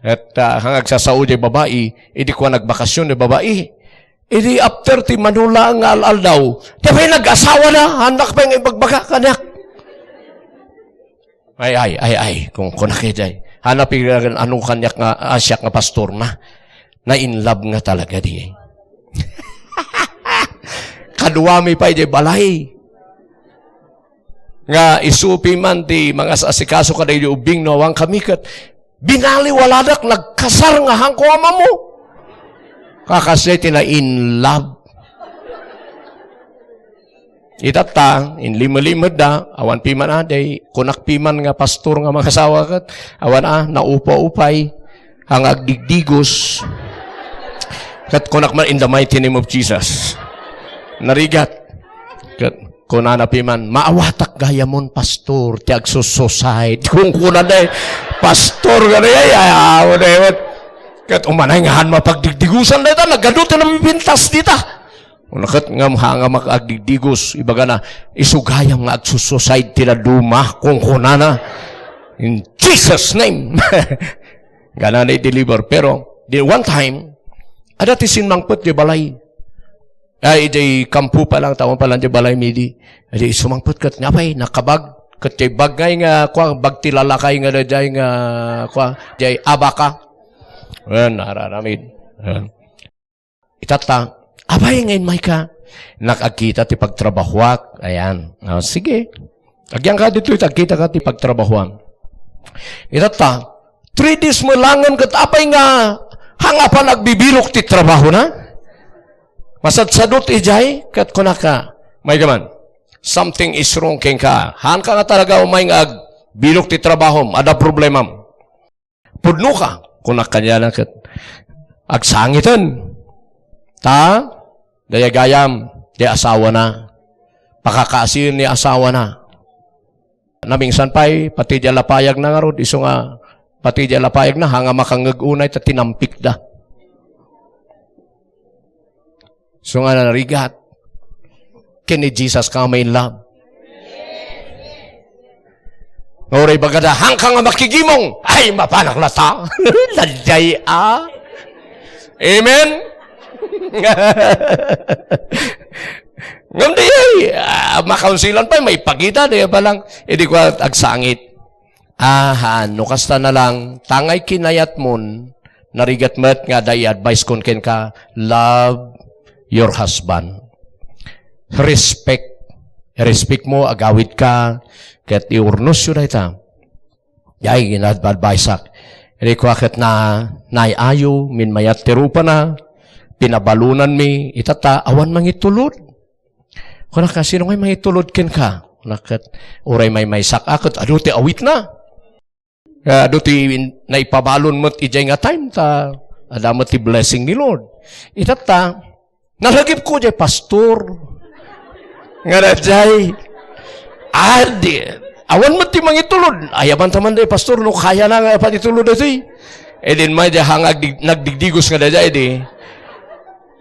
Et, ah, han agsasao diay babai, idi kua nagbakasyon diay babai. Idi after ti manula nga al-aldaw, diay pay nag-asawa na, hannak pay nga ibagbaga kaniak. Ay, ay, ay, ay, kung, kung nakita, ay. Hannak pay ano kaniak nga, ah, siak nga pastor na. Na-in love nga talaga diay. Kaduami pay diay balay. Nga isu piman ti mangas-asikaso kadagiti ubbing no awan kami ket binaliwaladak nagkasar nga hanko amamo. Kakasdiay ti na-in love. Itatta, inlimelimed da, awan piman a, day, kunak piman nga pastor nga mangasawa ket, awan a, naupa-upay. Nga agdigdigos. Ket kunak man, "In the mighty name of Jesus." Narigat. Ket kunana piman, "Maawatak gayamon, pastor, ti agsusuicide." Kung kuna day, pastor, gani, ay, ay, aw, David. Ket umanay nga han mapagdigdigosan dayta, nagadu ti napipintas dita. Unaket ngem ha nga makaagdigdigos, ibagana, "Isu gayam nga agsusuicide ti dadduma," kung kunana. In Jesus' name. Gana na i-deliver. Pero, di one time, ada ti simmangpet di balay. Ay, di kampo pa lang, taon pa lang di balay, midi. Di sumangpet ket nga pay, nakabag. Ket di bag ngay nga, kwa, bag ti lalakay nga daydiay nga, kwa, di abaka. Ayan, nararamid. Ayan. Itatta, "Apay nga immayka?" "Nakaagkita ti pagtrabahoak." Ayan. Ah, sige. Agyanka ditoy, agkitaka ti pagtrabahoam. Itatta, three days met laengen ket apay nga hangan a pay agbibilok ti trabahona? Masadsadot idiay, ket kunaka, "Mayka man, something is wrong kenka. Hanka nga talaga umay nga agbilok ti trabahom, adda problemam." "Pudnoka," kunak kaniana ket agsangiten. Ta, dayagayam, di asawana. Pakakaasiyen ni asawana. Namingsan pay, pati di lapayagna ngarud, isu nga, pati di lapayagna, hangan a makangngeg unay, ta tinampikda. So nga narigat. Ken ni Jesus ka nga ma-in love. Nga uray bagada, "Hanka nga makigimong." Ay, mapanak lata. Laday, ah. Amen? Ngem di, ay, ah, makaunsilan pay, maipakita, di ba lang? Idi ko agsangit. Ahan, no kasta na lang, tangay kinayatmon, narigat met nga adda i-advise kon kenka, love your husband. Respect. Respect mo, agawid ka, ket iurnosyo dayta. Yay, ginadbadbaisak. Idi kua ket na, naay-ayo, minmayat ti rupana, pinabalonanmi, itatta, awan mangitulod. Kunaka, "Sino ngay mangitulod kenka?" Naket, uray maymaysak a, ket adu ti awitna. Ah, adu ti naipabalon met idiay nga time, ta adda met ti blessing ni Lord. Itatta, nalagipko diay pastor. Nga na diay, adi, awan met ti mangitulod. Ayaban ta man diay pastor, no kayana nga panitulod daytoy. E din may diay hangag dig-, nagdigdigos nga daydiay, di.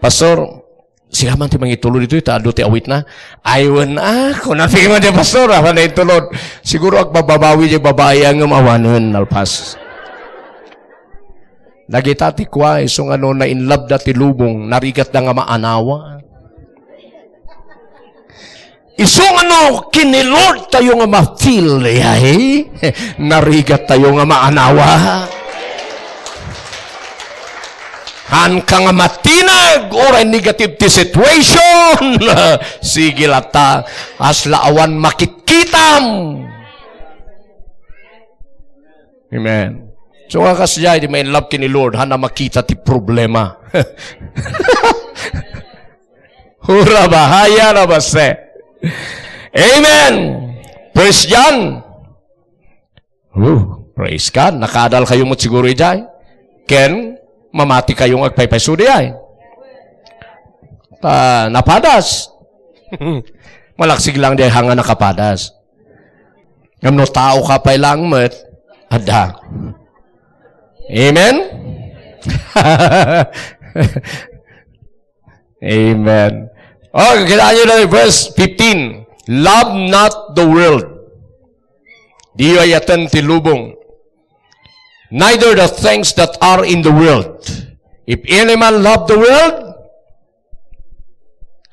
Pastor, sika man ti mangitulod ditoy, ta adu ti awitna. Ay, wen, ah, kuna ti man diay pastor, awan na intulod. Siguro agbababawi diay babai, ngem awanen, nalpas. Dagita ti kua, isu nga no na-in love da ti lubong, narigat da nga maanawa. Isu nga no, ken ni Lord tayo nga ma-feel, ay, narigat tayo nga maanawa. Hanka nga matinag, uray negative ti situation. Sige latta, asla awan makitkitam. Amen. So, nga kas diay, di ma-in love ken ni Lord, hana makita ti problema. Hura bahaya na base. Amen. Praise John. Oh, praise God. Nakaadal kayo met siguro idiay. Ken, mamati kayo nga agpaypayso diay. Ta, napadas. Malaksig lang diay hanga nakapadas. Ngem no tao ka pay lang met, adda. Amen? Amen. Oh, kita niyo na verse fifteen. "Love not the world." Diyo ayaten ti lubong. "Neither the things that are in the world. If any man love the world,"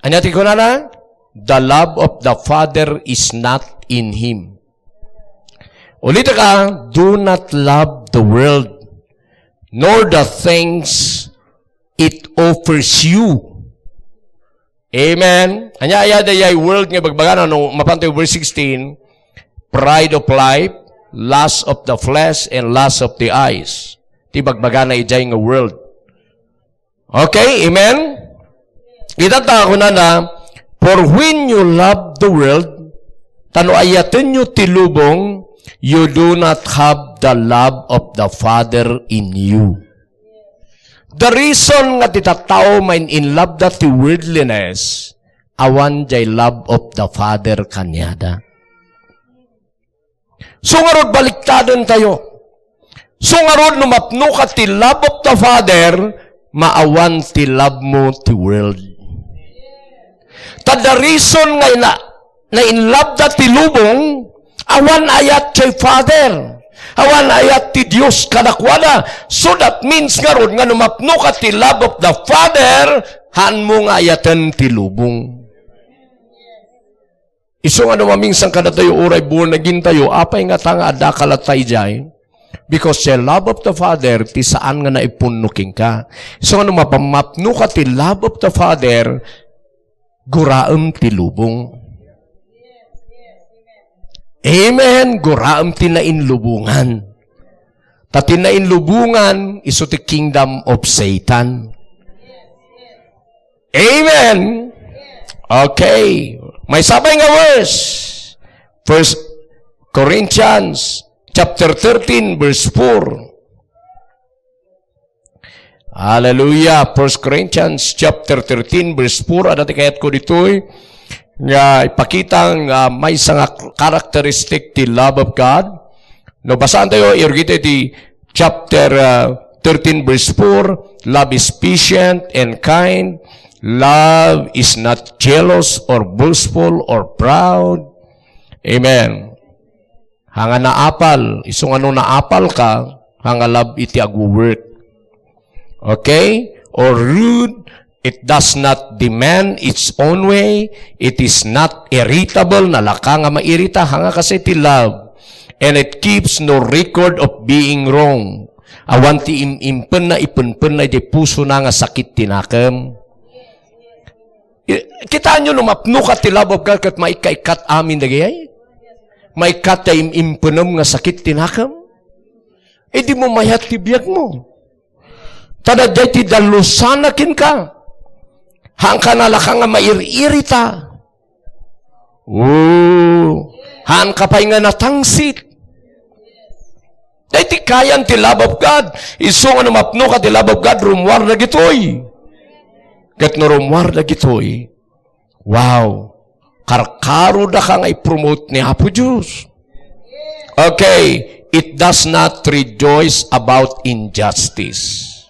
ania ti kunana? "The love of the Father is not in him." Ulit ka, "Do not love the world, nor the things it offers you." Amen. Ania aya dayay world nga ibagbagana no mapan tayo verse sixteen, pride of life, lust of the flesh, and lust of the eyes. Ti ibagbagana idiay nga world. Okay, amen? Itatta kunana, "For when you love the world," ta no ayatenyo ti lubong, "you do not have the love of the Father in you." The reason nga ti tattao main-in love da ti worldliness, awan jay love of the Father kaniada. So ngarud, baliktaden tayo. So ngarud, no mapno ka ti love of the Father, maawan ti love mo ti world. Ta the reason nga ina-, na-in love da ti lubong, awan ayat ti Father. Awan ayat ti Dios kadakuada. So that means ngarud nga no mapno ka ti love of the Father, haan mo nga ayaten ti lubong. Isu nga no mamingsan kadatayo, uray born again tayo, apay nga ta nga adda ka latta idiay? Because the love of the Father, ti saan nga naipunno kenka. Isu nga no mapamapno ka ti love of the Father, guraem ti lubong. Amen. Guraem ti nainlubongan. Ta ti nainlubongan, isu ti kingdom of Satan. Amen. Okay. Maysa pay nga verse. First Corinthians chapter thirteen, verse four. Hallelujah. First Corinthians chapter thirteen, verse four. Adda ti kayatko ditoy nga ipakita nga maysa nga characteristic ti love of God. No, basaan tayo, irugita iti chapter, uh, thirteen, verse four, "Love is patient and kind. Love is not jealous or boastful or proud." Amen. Hanga naapal, isu nga no naapal ka, hanga love iti agwo-work. Okay? Or rude, it does not demand its own way, it is not irritable, nalaka nga mairita, hanga kasi ti love. And it keeps no record of being wrong. Awan ti im-, impenna, ipenpenna iti pusona nga sakit ti nakem. I-, kitaenyo no mapno ka ti love of God ket maikkaikkat amin dagayay? Maikkat ta im-, impenem nga sakit ti nakem? Idi mo mayat ti biagmo. Ta daydiay ti dalusana kenka. Haanka nalaka nga mair-irita. Oh, Haanka pay nga natangsit. Daytoy kayan ti love of God. Isu nga no mapnoka ti love of God, rummuar dagitoy. Ket no rummuar dagitoy, wow, karkarodaka nga i-promote ni Apo Dios. Okay, it does not rejoice about injustice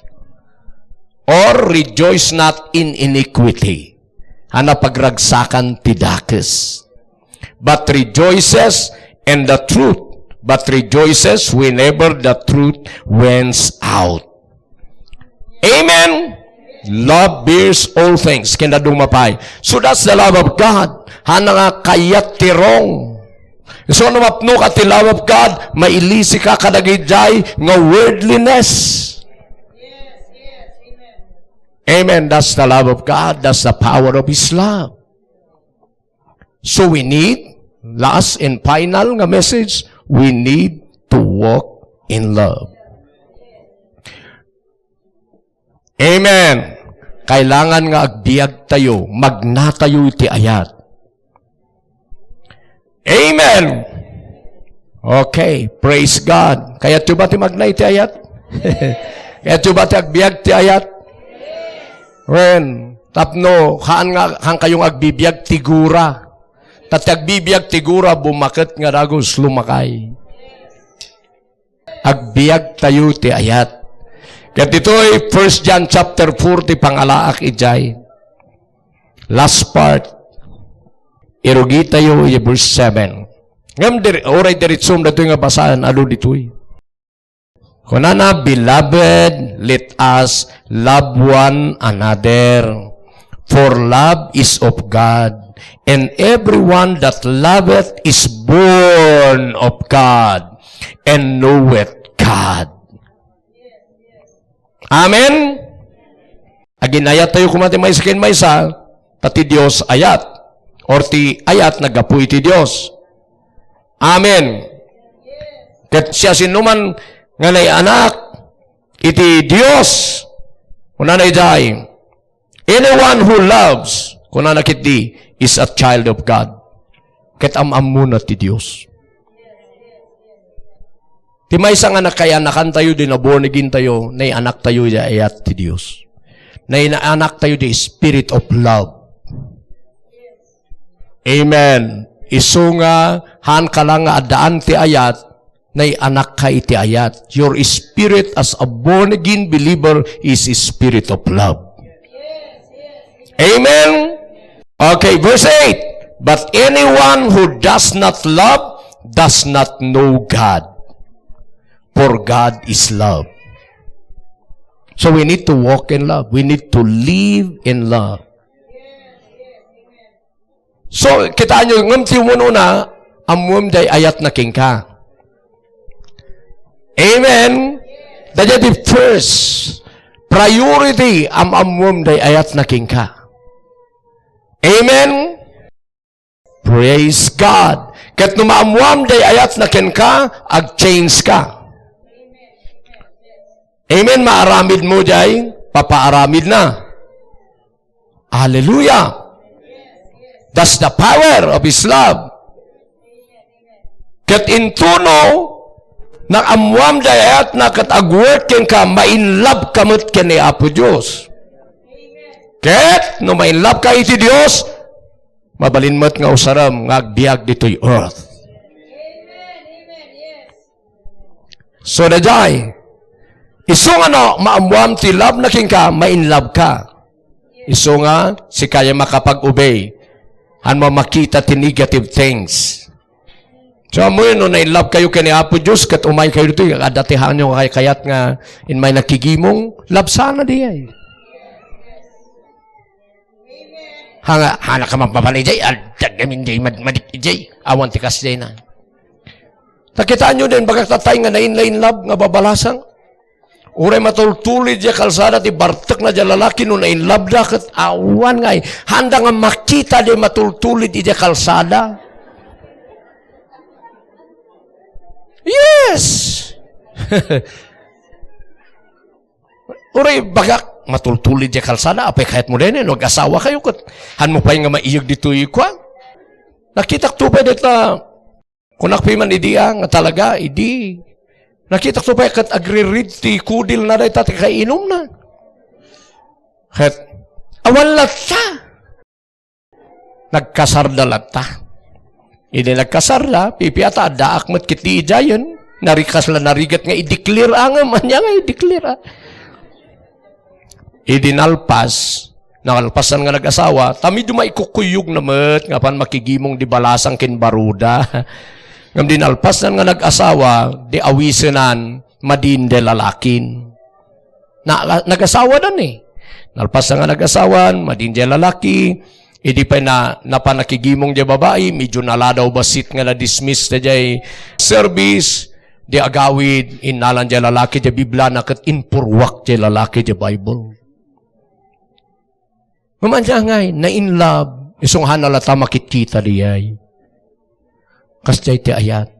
or rejoice not in iniquity. Haanna pagragsakan ti dakes. But rejoices in the truth, but rejoices whenever the truth wins out. Amen? Love bears all things. Kinaduma pay. So that's the love of God. Haanna nga kayat ti wrong. So no mapnoka ti love of God, mailisika kadagiti nga worldliness. Amen. That's the love of God. That's the power of His love. So we need, last and final nga message, we need to walk in love. Amen. Kailangan nga agbiag tayo, magna tayo iti ayat. Amen. Okay, praise God. Kayatyo ba ti magna iti ayat? Kayatyo ba ti agbiag ti ayat? Wen, tapno, haan nga, haan kayo nga agbibiag ti gura. Ta ti agbibiag ti gura, bumaket nga dagus, lumakay. Agbiag tayo ti ayat. Ket ditoy First John chapter four ti pangalaak idiay. Last part. Irugi tayo iti verse seven. Ngem dir-, uray diretsom datoy nga basaen, adu ditoy. Kunana, "Beloved, let us love one another, for love is of God, and everyone that loveth is born of God, and knoweth God." Amen? Aginayat tayo koma ti maysa ken maysa, ta ti Dios ayat, or ti ayat naggapu iti Dios. Amen. Ket siasinoman nga naianak iti Dios, kunana idiay, "Anyone who loves," kunana ketdi, "is a child of God." Ket am-ammona ti Dios. Ti maysa nga nakayaanakan tayo, di na born again tayo, naianak tayo iti ayat ti Dios. Naianak tayo iti spirit of love. Amen. Isu nga, haanka lang nga addaan ti ayat, naianakka iti ayat. Your spirit as a born again believer is a spirit of love. Amen? Okay, verse eight. "But anyone who does not love does not know God, for God is love." So we need to walk in love. We need to live in love. So, kitaenyo, ngem ti umununa, ammoem ti ayatna kenka. Amen? Daydiay ti first priority, am-ammoem ti ayatna kenka. Amen? Praise God. Ket no maammoam ti ayatna kenka, ag-change ka. Amen? Maaramid mo diay papaaramidna. Hallelujah! That's the power of His love. Ket intono, naammoam ti ayatna ket ag-work kenka, ma-in love ka met ken ni Apo Dios. Ket no ma-in love ka iti Dios, mabalin met nga usarem nga agbiag ditoy earth. So, daydiay, isu nga no, maammoam ti love na kenka, ma-in love ka. Isu nga, sika ti makapag-obey. Haan mo makita ti negative things. So, ammoyo, no na-in love kayo ken ni Apo Dios, ket umay kayo ditoy, adda ti haanyo nga kayat nga immay nakigimong, love sana diay. Hanga, hana ka mapapan idiay, adda gamin diay mad-, madik idiay, awan ti kasdiay na. Ta kitaenyo diay, bagak tatay nga na-in, na-in love nga babalasang. Uray matultulid diay kalsada ti bartekna diay lalaki no na-in love da, ket awan nga, handa nga makita diay matultulid idiay kalsada. Yes! Uray bagak, matultulid diay kalsada, apay kayat mo diay, no, ag-asawa kayo, ket haan mo pay nga maiyeg ditoy, kuan? Nakitak to pay dita, Kunak pay man idi, ah, nga talaga, idi. Nakitak to pay ket agririd ti kudilna dayta ti kaiinumna. Ket, awan latta. Nagkasarda latta. Idi nagkasarda, pipiata, addaak met ketdi idiayen. Narikas la narigat nga i-declare angem. Ania nga i-declare, ah? Idi nalpas, nalpasan nga nag-asawa, ta medyo maikukuyogna met nga apan makigimong di balasang ken baruda. Ngem di nalpasnan nga nag-asawa, di awisenan, madin di lalakin. Na, nag-asawa dan eh. Nalpas na nga nag-asawan, madin jay lalaki, idi pay na, napan nakigimong jay babai, medyo naladaw bassit nga na-dismiss da jay service, di agawid, innalan jay lalaki jay Bibliana ket impurruak jay lalaki jay Bible. Ngem ania ngay, na-in love, isu nga haan latta makitkita diay. Kasdiay ti ayat.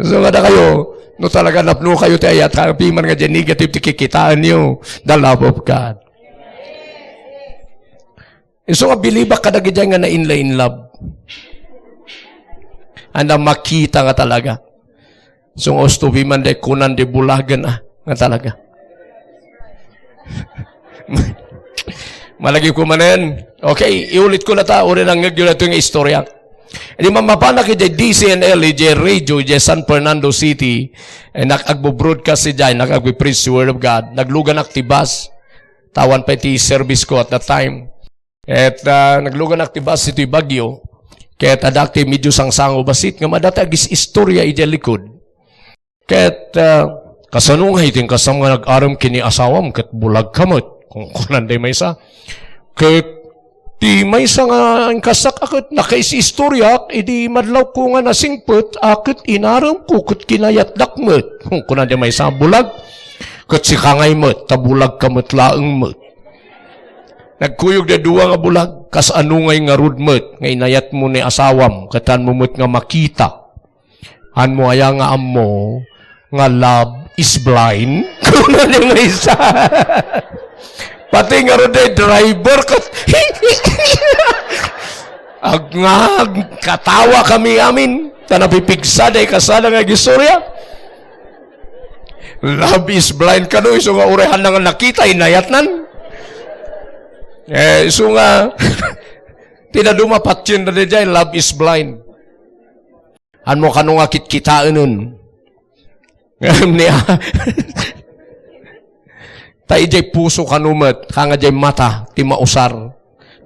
So, nga da kayo, no talaga napno kayo ti ayat, kapiman nga diay negative ti kikitaenyo, the love of God. Isu nga bilibak kadagiti nga na-in la-in love. Anda makita nga talaga. Isu nga ustupi man day kunan di bulagen, ah, nga talaga. Malagip ko manen. Okay, iulit ko na ta, uri nang ngegyo na ito nga istorya. Di mamapanak iti D C N L, iti radio, iti San Fernando City, eh, nak-, agbo-broadcast iti, nag-agpi-preach the word of God. Nagluganak ti bus. Tawan pa iti service ko at that time. Ket, ah, nagluganak ti bus iti Baguio. Ket adda ti medyo sangsango bassit nga madata agis-istorya iti likod. Ket, ah, "Kasano nga iti kasam nga nag-arem ken ni asawam ket bulag ka met?" Kunkunan day maysa. Ket ti maysa nga inkassak a ket nakaisistoriak idi madlawko nga nasingpet a ket inaremko ket kinayatdak met. Kunkunan day maysa, "Bulag." Ket sika ngay met, ta bulag ka met laeng met. Nagkuyog da dua nga bulag, kasano ngay ngarud met nga inayatmo ni asawam, ket haanmo met nga makita? Haanmo aya nga ammo nga love is blind? Kuna ni maysa. Pati ngarud day driver, ket agngag, katawa kami amin. Ta napipigsa day kasada nga agistorya. Love is blind kano, isu nga uray haan nga nakita, inayatnan. Eh, isu nga, ti daduma patien na di jay, love is blind. Haanmo kano nga kitkitaenen. Ngem ni, ta ijay puso kano met, ka nga jay mata, ti mausar.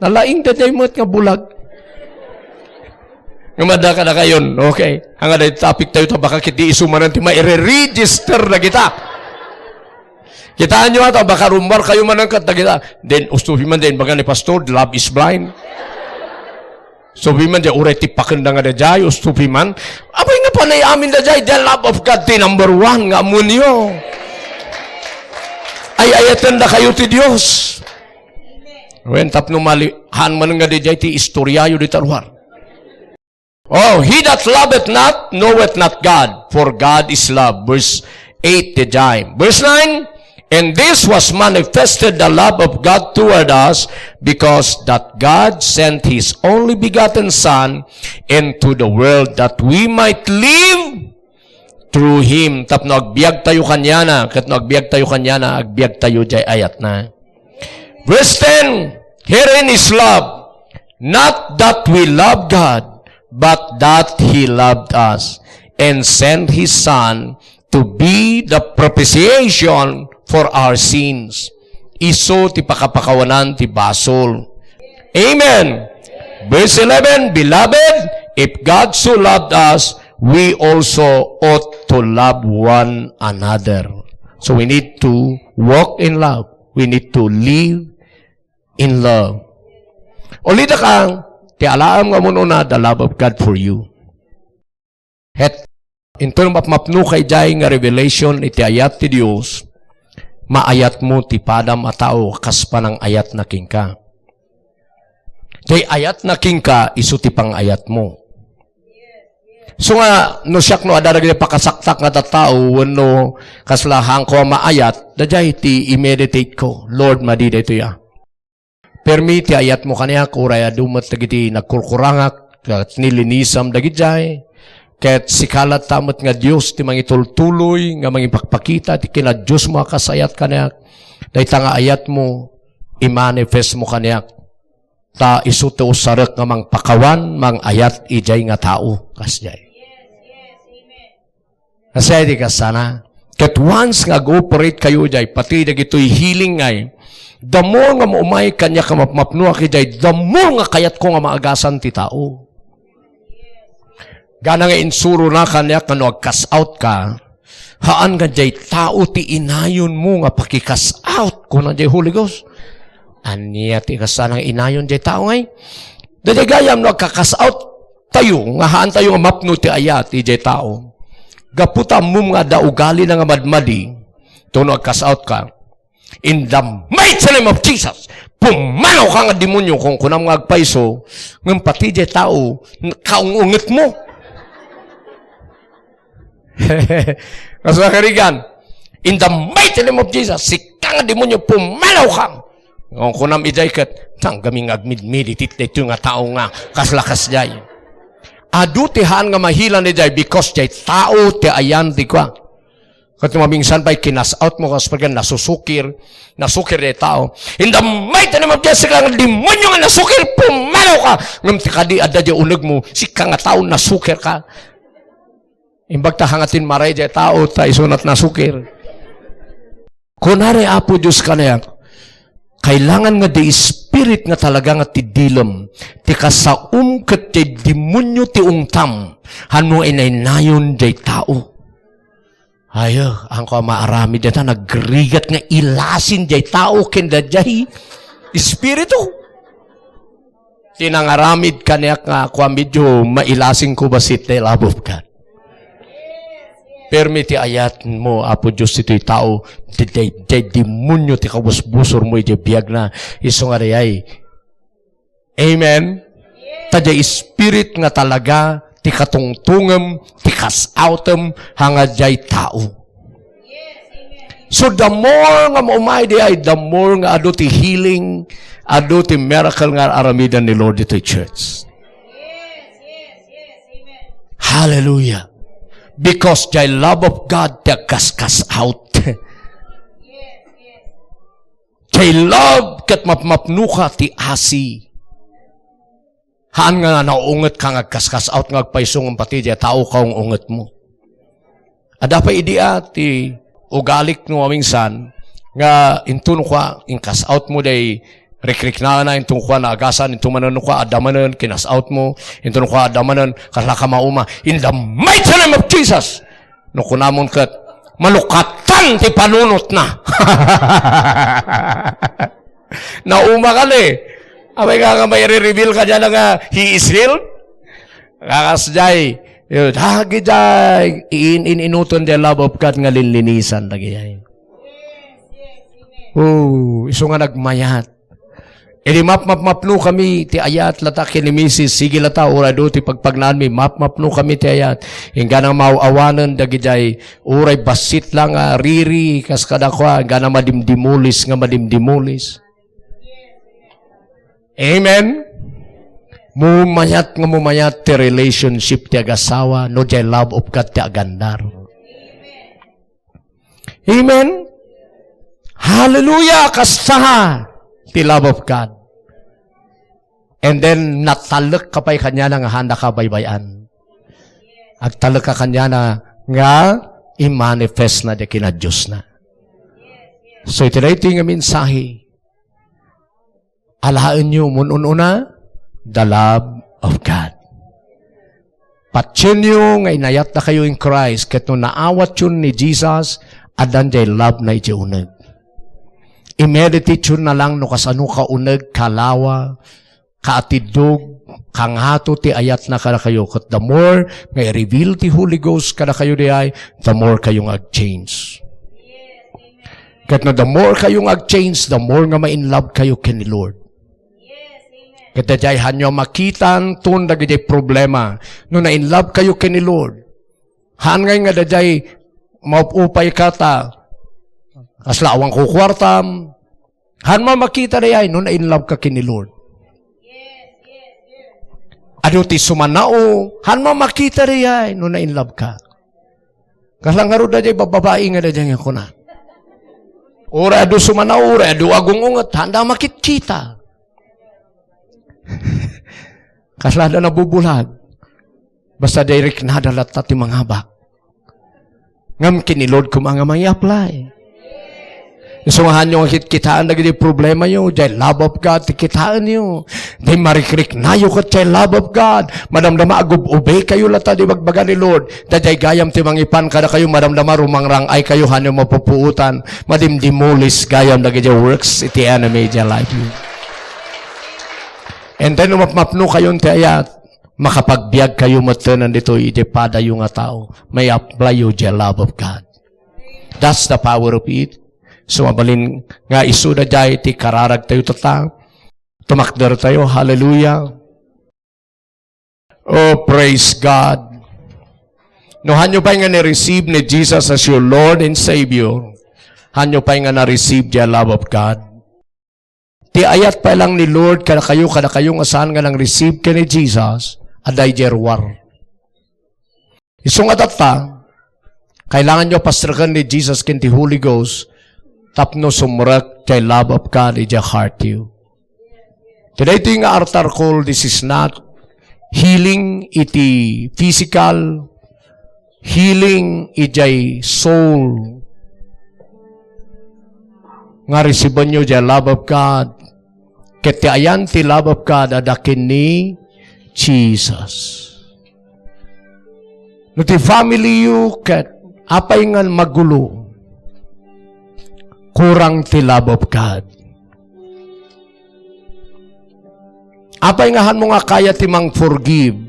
Nalaing da jay met nga bulag. Nga madakadakayon, okay. Haan nga day topic tayo, ta baka ket di isu manen ti maire-register dagita. Kitaenyo ata, baka rumbar kayo manen ket dagita. Then, ustupi man din, baga ni Pastor, love is blind. Ustupi man, di uray tippakenda nga da jay, ustupi man. Apay nga panay amin da jay, the love of God, ti number one, nga ammonyo. Ay, ayatenda kayo ti Dios. Wen, tapno mali, haan man nga di jay ti istoryayo di taruar. Oh, "He that loveth not knoweth not God, for God is love." Verse eight, the time. Verse nine, "And this was manifested the love of God toward us, because that God sent his only begotten Son into the world that we might live through him." Tapno agbiag tayo kaniana, ket no agbiag tayo kaniana, agbiag tayo jay ayatna. Verse ten, "Herein is love, not that we love God, but that he loved us and sent his Son to be the propitiation for our sins." Isu ti pakapakawanan ti basol. Amen. Verse eleven, "Beloved, if God so loved us, we also ought to love one another." So we need to walk in love. We need to live in love. Ulida ka, ti alaam nga umuna, the love of God for you. Het, inton mapmapno ka idiay nga revelation iti ayat ti Dios, maayatmo ti padam a tao kas panangayatna kenka. Ti ayatna kenka, isu ti pangayatmo. So nga, no siak no adda dagiti pakasaktak nga tattao, wenno kasla haanko a maayat, daydiay ti i-meditate ko, "Lord, madi daytoy a." Permi ti ayatmo kaniak, uray adu met dagiti nagkurkurangak, ket nilinisam dagidiay, ket sika latta met nga Dios ti mangitultuloy nga mangipakpakita ti kinadiosmo a kas ayat kaniak. Dayta nga ayatmo, imanifestmo kaniak. Ta isu ti usarek nga mangpakawan, mangayat idiay nga tao. Kasdiay. Kasdiay ti kasana. Ket once nga ag-operate kayo idiay, pati dagitoy healing ngay, the more nga maumay kaniak nga mapmapnoak idiay, the more nga kayatko nga maagasan ti tao. Gana nga insurona kaniak nga no agkas out ka, haan nga diay tao ti inayonmo nga pakikas out, kuna diay Holy Ghost. Ania ti kasana nga inayon diay tao ngay? Daydiay gayam no agkakas out tayo, nga haan tayo nga mapno ti ayat idiay tao. Gapu ta ammom nga adda ugalina nga madmadi, to no agkas out ka. In the mighty name of Jesus, pumanaw ka nga demonyo, kunkunam nga agpayso, ngem pati diay tao, kaung-ungetmo. Kas nakarigan, in the mighty name of Jesus, sika nga demonyo, pumanaw ka. Kunkunam idiay ket, saan kami nga agmidmeditate daytoy nga tao nga kasla kasdiay. Adu ti haan nga maheal-an idiay because diay tao ti ayan ti kua. Ket no mamingsan pay, kinas out mo, kas pagyan, nasusukir, nasukir diay tao. In the mighty name of Jesus, sika nga demonyo nga nasukir, pumanaw ka. Ngem ti kadi adda diay unegmo, sika nga tao, nasukir ka. Imbag ta hangatin maray diay tao, ta isunat nasukir. Kunari Apo Dios kaniak, kailangan nga diay spirit nga talaga nga ti dilem, ti kasaom ket diay demonyo ti ungtam, hano inaynayon diay tao. Ayo, angko a maaramid dayta, nagrigat nga ilasing diay tao ken daydiay espiritu. Ti nangaramid kaniak nga kua, medyo mailasingko bassit the love of God. Permi ti ayatmo, Apo Dios, itoy tao, diay, diay, diay demonyo ti kabusbusormo idiay biagna, isu nga diay Amen? Ta diay spirit nga talaga ti katungtungem, ti kas-outem, haan nga diay tao. So, the more nga maumay diay, the more nga adu ti healing, adu ti miracle nga aramiden ni Lord ditoy church. Hallelujah. Because diay love of God ti agkaskas out. Diay love ket mapmapnoka ti asi. Haan nga naunget ka nga agkaskas out nga agpayso ngem pati diay tao kaung-ungetmo. Adda pay idi a ti ugalik no mamingsan nga inton kua, inkas out mo diay rikriknana, inton kua naagasan, inton manen kua adda manen, kinas out mo, inton kua adda manen, kasla ka mauma. In the mighty name of Jesus, no kunamon ket, malukatan ti panunotna. Nauma ka ni. Apay nga, nga maire-reveal kaniana nga he is healed? Kakasdiay. Yun. Dagidiay. In, in, inuton diay love of God nga linlinisan. Dagidiay. Oh, isu nga nagmayat. Idi map-, map-, mapno kami ti ayat, lata ken ni misis, sige lata, uray adu ti pagpagnaanmi, map-, mapno kami ti ayat. Inggana maaw-awanen dagidiay, uray bassit la nga riri, kas kadakua, inggana madimdimulis nga madimdimulis. Amen? Mumayat nga mumayat ti relationship ti agasawa, no diay love of God ti agandar. Amen? Hallelujah! Kasta ti love of God. And then, natalek ka pay kaniana nga handa ka baybay-an. Agtalek ka kaniana nga i-manifest na di kinadios na. So, iti daytoy nga mensahe, alaenyo, mun-un-una, the love of God. Patienyo nga inayat dakayo in Christ, ket no naawatyon ni Jesus, addan diay love na iti uneg. I-meditate-yo na lang no kasano ka uneg, kalawa, kaatiddog, kangato ti ayatna kadakayo. Ket the more nga i-reveal ti Holy Ghost kadakayo diay, the more kayo nga ag-change. Ket no the more kayo nga ag-change, the more nga ma-in love kayo ken ni Lord. Ket daydiay haanyo a makitan ton dagiti problema. No na-in love kayo ken ni Lord, haan ngay nga daydiay maup-upay ka ta kasla awan kukuartam, Hanmo a makita dayay no na-in love ka ken ni Lord. Adu ti sumanao, hanmo a makita dayay no na-in love ka. Kasla ngarud daydiay babbabai nga daydiay nga kuna. Uray adu sumanao, uray adu agung-unget, haanda a makitkita. Kasla da nabubulag. Basta daydiay riknada latta ti mangabak. Ngem ken ni Lord koma nga mangi-apply. Isu nga hanyo nga kitkitaen dagiti problemayo, jay love of God ti kitaenyo. Di marikriknayo ket jay love of God. Madamdama a gub-ubikayo latta di bagbaga ni Lord. Daydiay gayam ti mangipan kadakayo, madamdama rumangrang-aykayo, hanyo mapupuotan. Madimdimulis gayam dagiti works iti enemy iti life yo. And then, no mapmapnokayon ti ayat, makapagbiagkayo metten ditoy iti padayo nga tao. May apply yo the love of God. That's the power of it. So, mabalin nga isu daydiay ti kararagtayo tatta. Tumakdertayo. Hallelujah. Oh, praise God. No, hanyo pay nga ni-receive ni Jesus as your Lord and Savior, hanyo pay nga na-receive the love of God. Ti ayat pay lang ni Lord kadakayo, kadakayo nga saan nga nang-receive ken ni Jesus, adda idiay ruar. Isu nga tatta, kailanganyo a pastreken ni Jesus ken ti Holy Ghost tapno sumrek ti love of God idiay heart yo. Ti daytoy nga altar call, this is not healing iti physical, healing idiay soul. Nga resibenyo diay love of God. Ket ti ayan ti love of God adda ken ni Jesus. No ti family yo ket apay nga magulo, kurang ti love of God. Apay nga hanmo nga kayat ti mang-forgive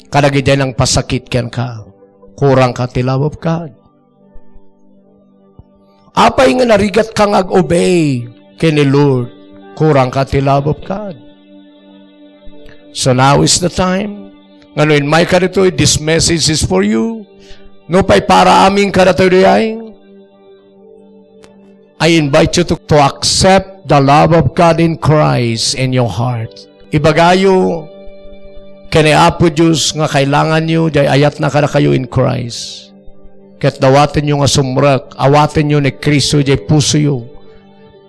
kadagiti nangpasakit kenka? Kurang ka ti love of God. Apay nga narigat ka nga ag-obey ken ni Lord? Kurang ka ti love of God. So now is the time. Nga no inmay ka ditoy, this message is for you. No pay para amin kadatoy diay, I invite you to, to accept the love of God in Christ in your heart. Ibagayo ken ni Apo Dios nga kailanganyo diay ayatna kadakayo in Christ. Ket dawatenyo nga sumrek, awatenyo ni Cristo diay pusoyo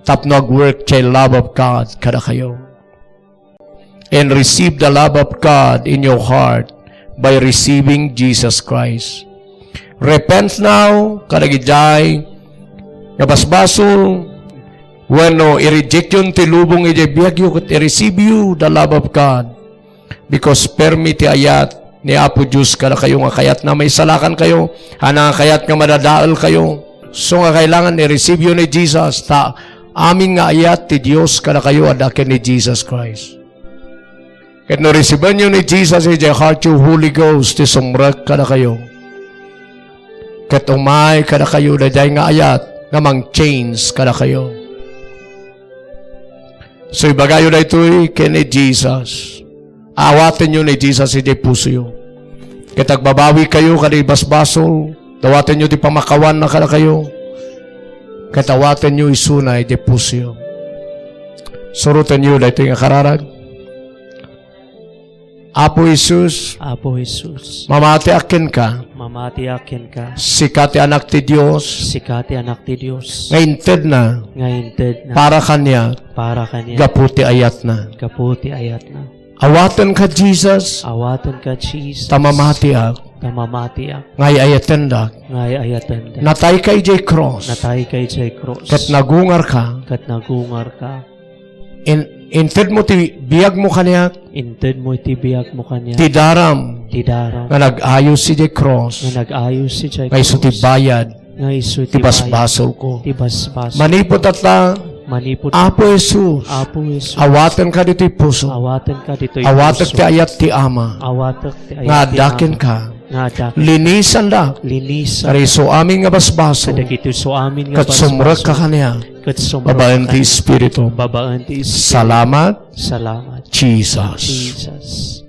tapno agwork diay love of God kadakayo. And receive the love of God in your heart by receiving Jesus Christ. Repent now, kadagidiay nga basbasol, wenno i-reject yon ti lubong idiay biagyo ket i-receive you the love of God. Because permi ti ayat ni Apo Dios kadakayo nga kayatna maisalakankayo, ania nga kayat nga madadaelkayo. So nga kailangan i-receive yo ni Jesus, ta amin nga ayat ti Dios kadakayo adda ken ni Jesus Christ. Ket no resibenyo ni Jesus idiay heart yo, Holy Ghost ti sumrek kadakayo. Ket umay kadakayo daydiay nga ayat nga mang-change kadakayo. So, ibagayo daytoy ken ni Jesus. Awatenyo ni Jesus idiay pusoyo. Ket agbabawikayo kadi basbasol, dawatenyo ti pamakawanna kadakayo. Ket awatenyo isuna idiay pusoyo. Surotenyo daytoy nga kararag. Apo Jesus, Apo Jesus, mamatiak kenka. Mamatiak kenka. Sika ti Anak ti Dios. Sika ti Anak ti Dios. Nga intedna. Nga intedna. Para kaniak. Para kaniak. Gapu ti ayatna. Gapu ti ayatna. Awatenka, Jesus. Awatenka, Jesus. Ta mamatiak. Ta mamatiak. Nga ay-ayatendak. Nga ay-ayatendak. Natayka idiay cross. Natayka idiay cross. Ket nagungarka. Ket nagungarka. In-, intedmo ti biagmo kaniak. Intedmo ti biagmo kaniak. Ti daram. Ti daram. Nga nag-ayos idiay cross. Nga nag-ayos idiay cross. Nga isu ti bayad. Nga isu ti bayad. Ti basbasolko. Ti basbasol. Manipud tatta. Manipud tatta. Apo Jesus. Apo Jesus. Awatenka ditoy puso. Awatenka ditoy puso. Awatek ti ayat ti Ama. Awatek ti ayat ti Ama. Nga adda kenka. Nga adda kenka. Linisandak. Linisandak. Kadagiti isu amin nga basbasol. Kadagiti isu amin nga basbasol. Ket sumrekka kaniak. Ket sumrekka kaniak. Babaen ti Espiritu. Babaen ti Espiritu. Salamat. Salamat. Jesus. Jesus.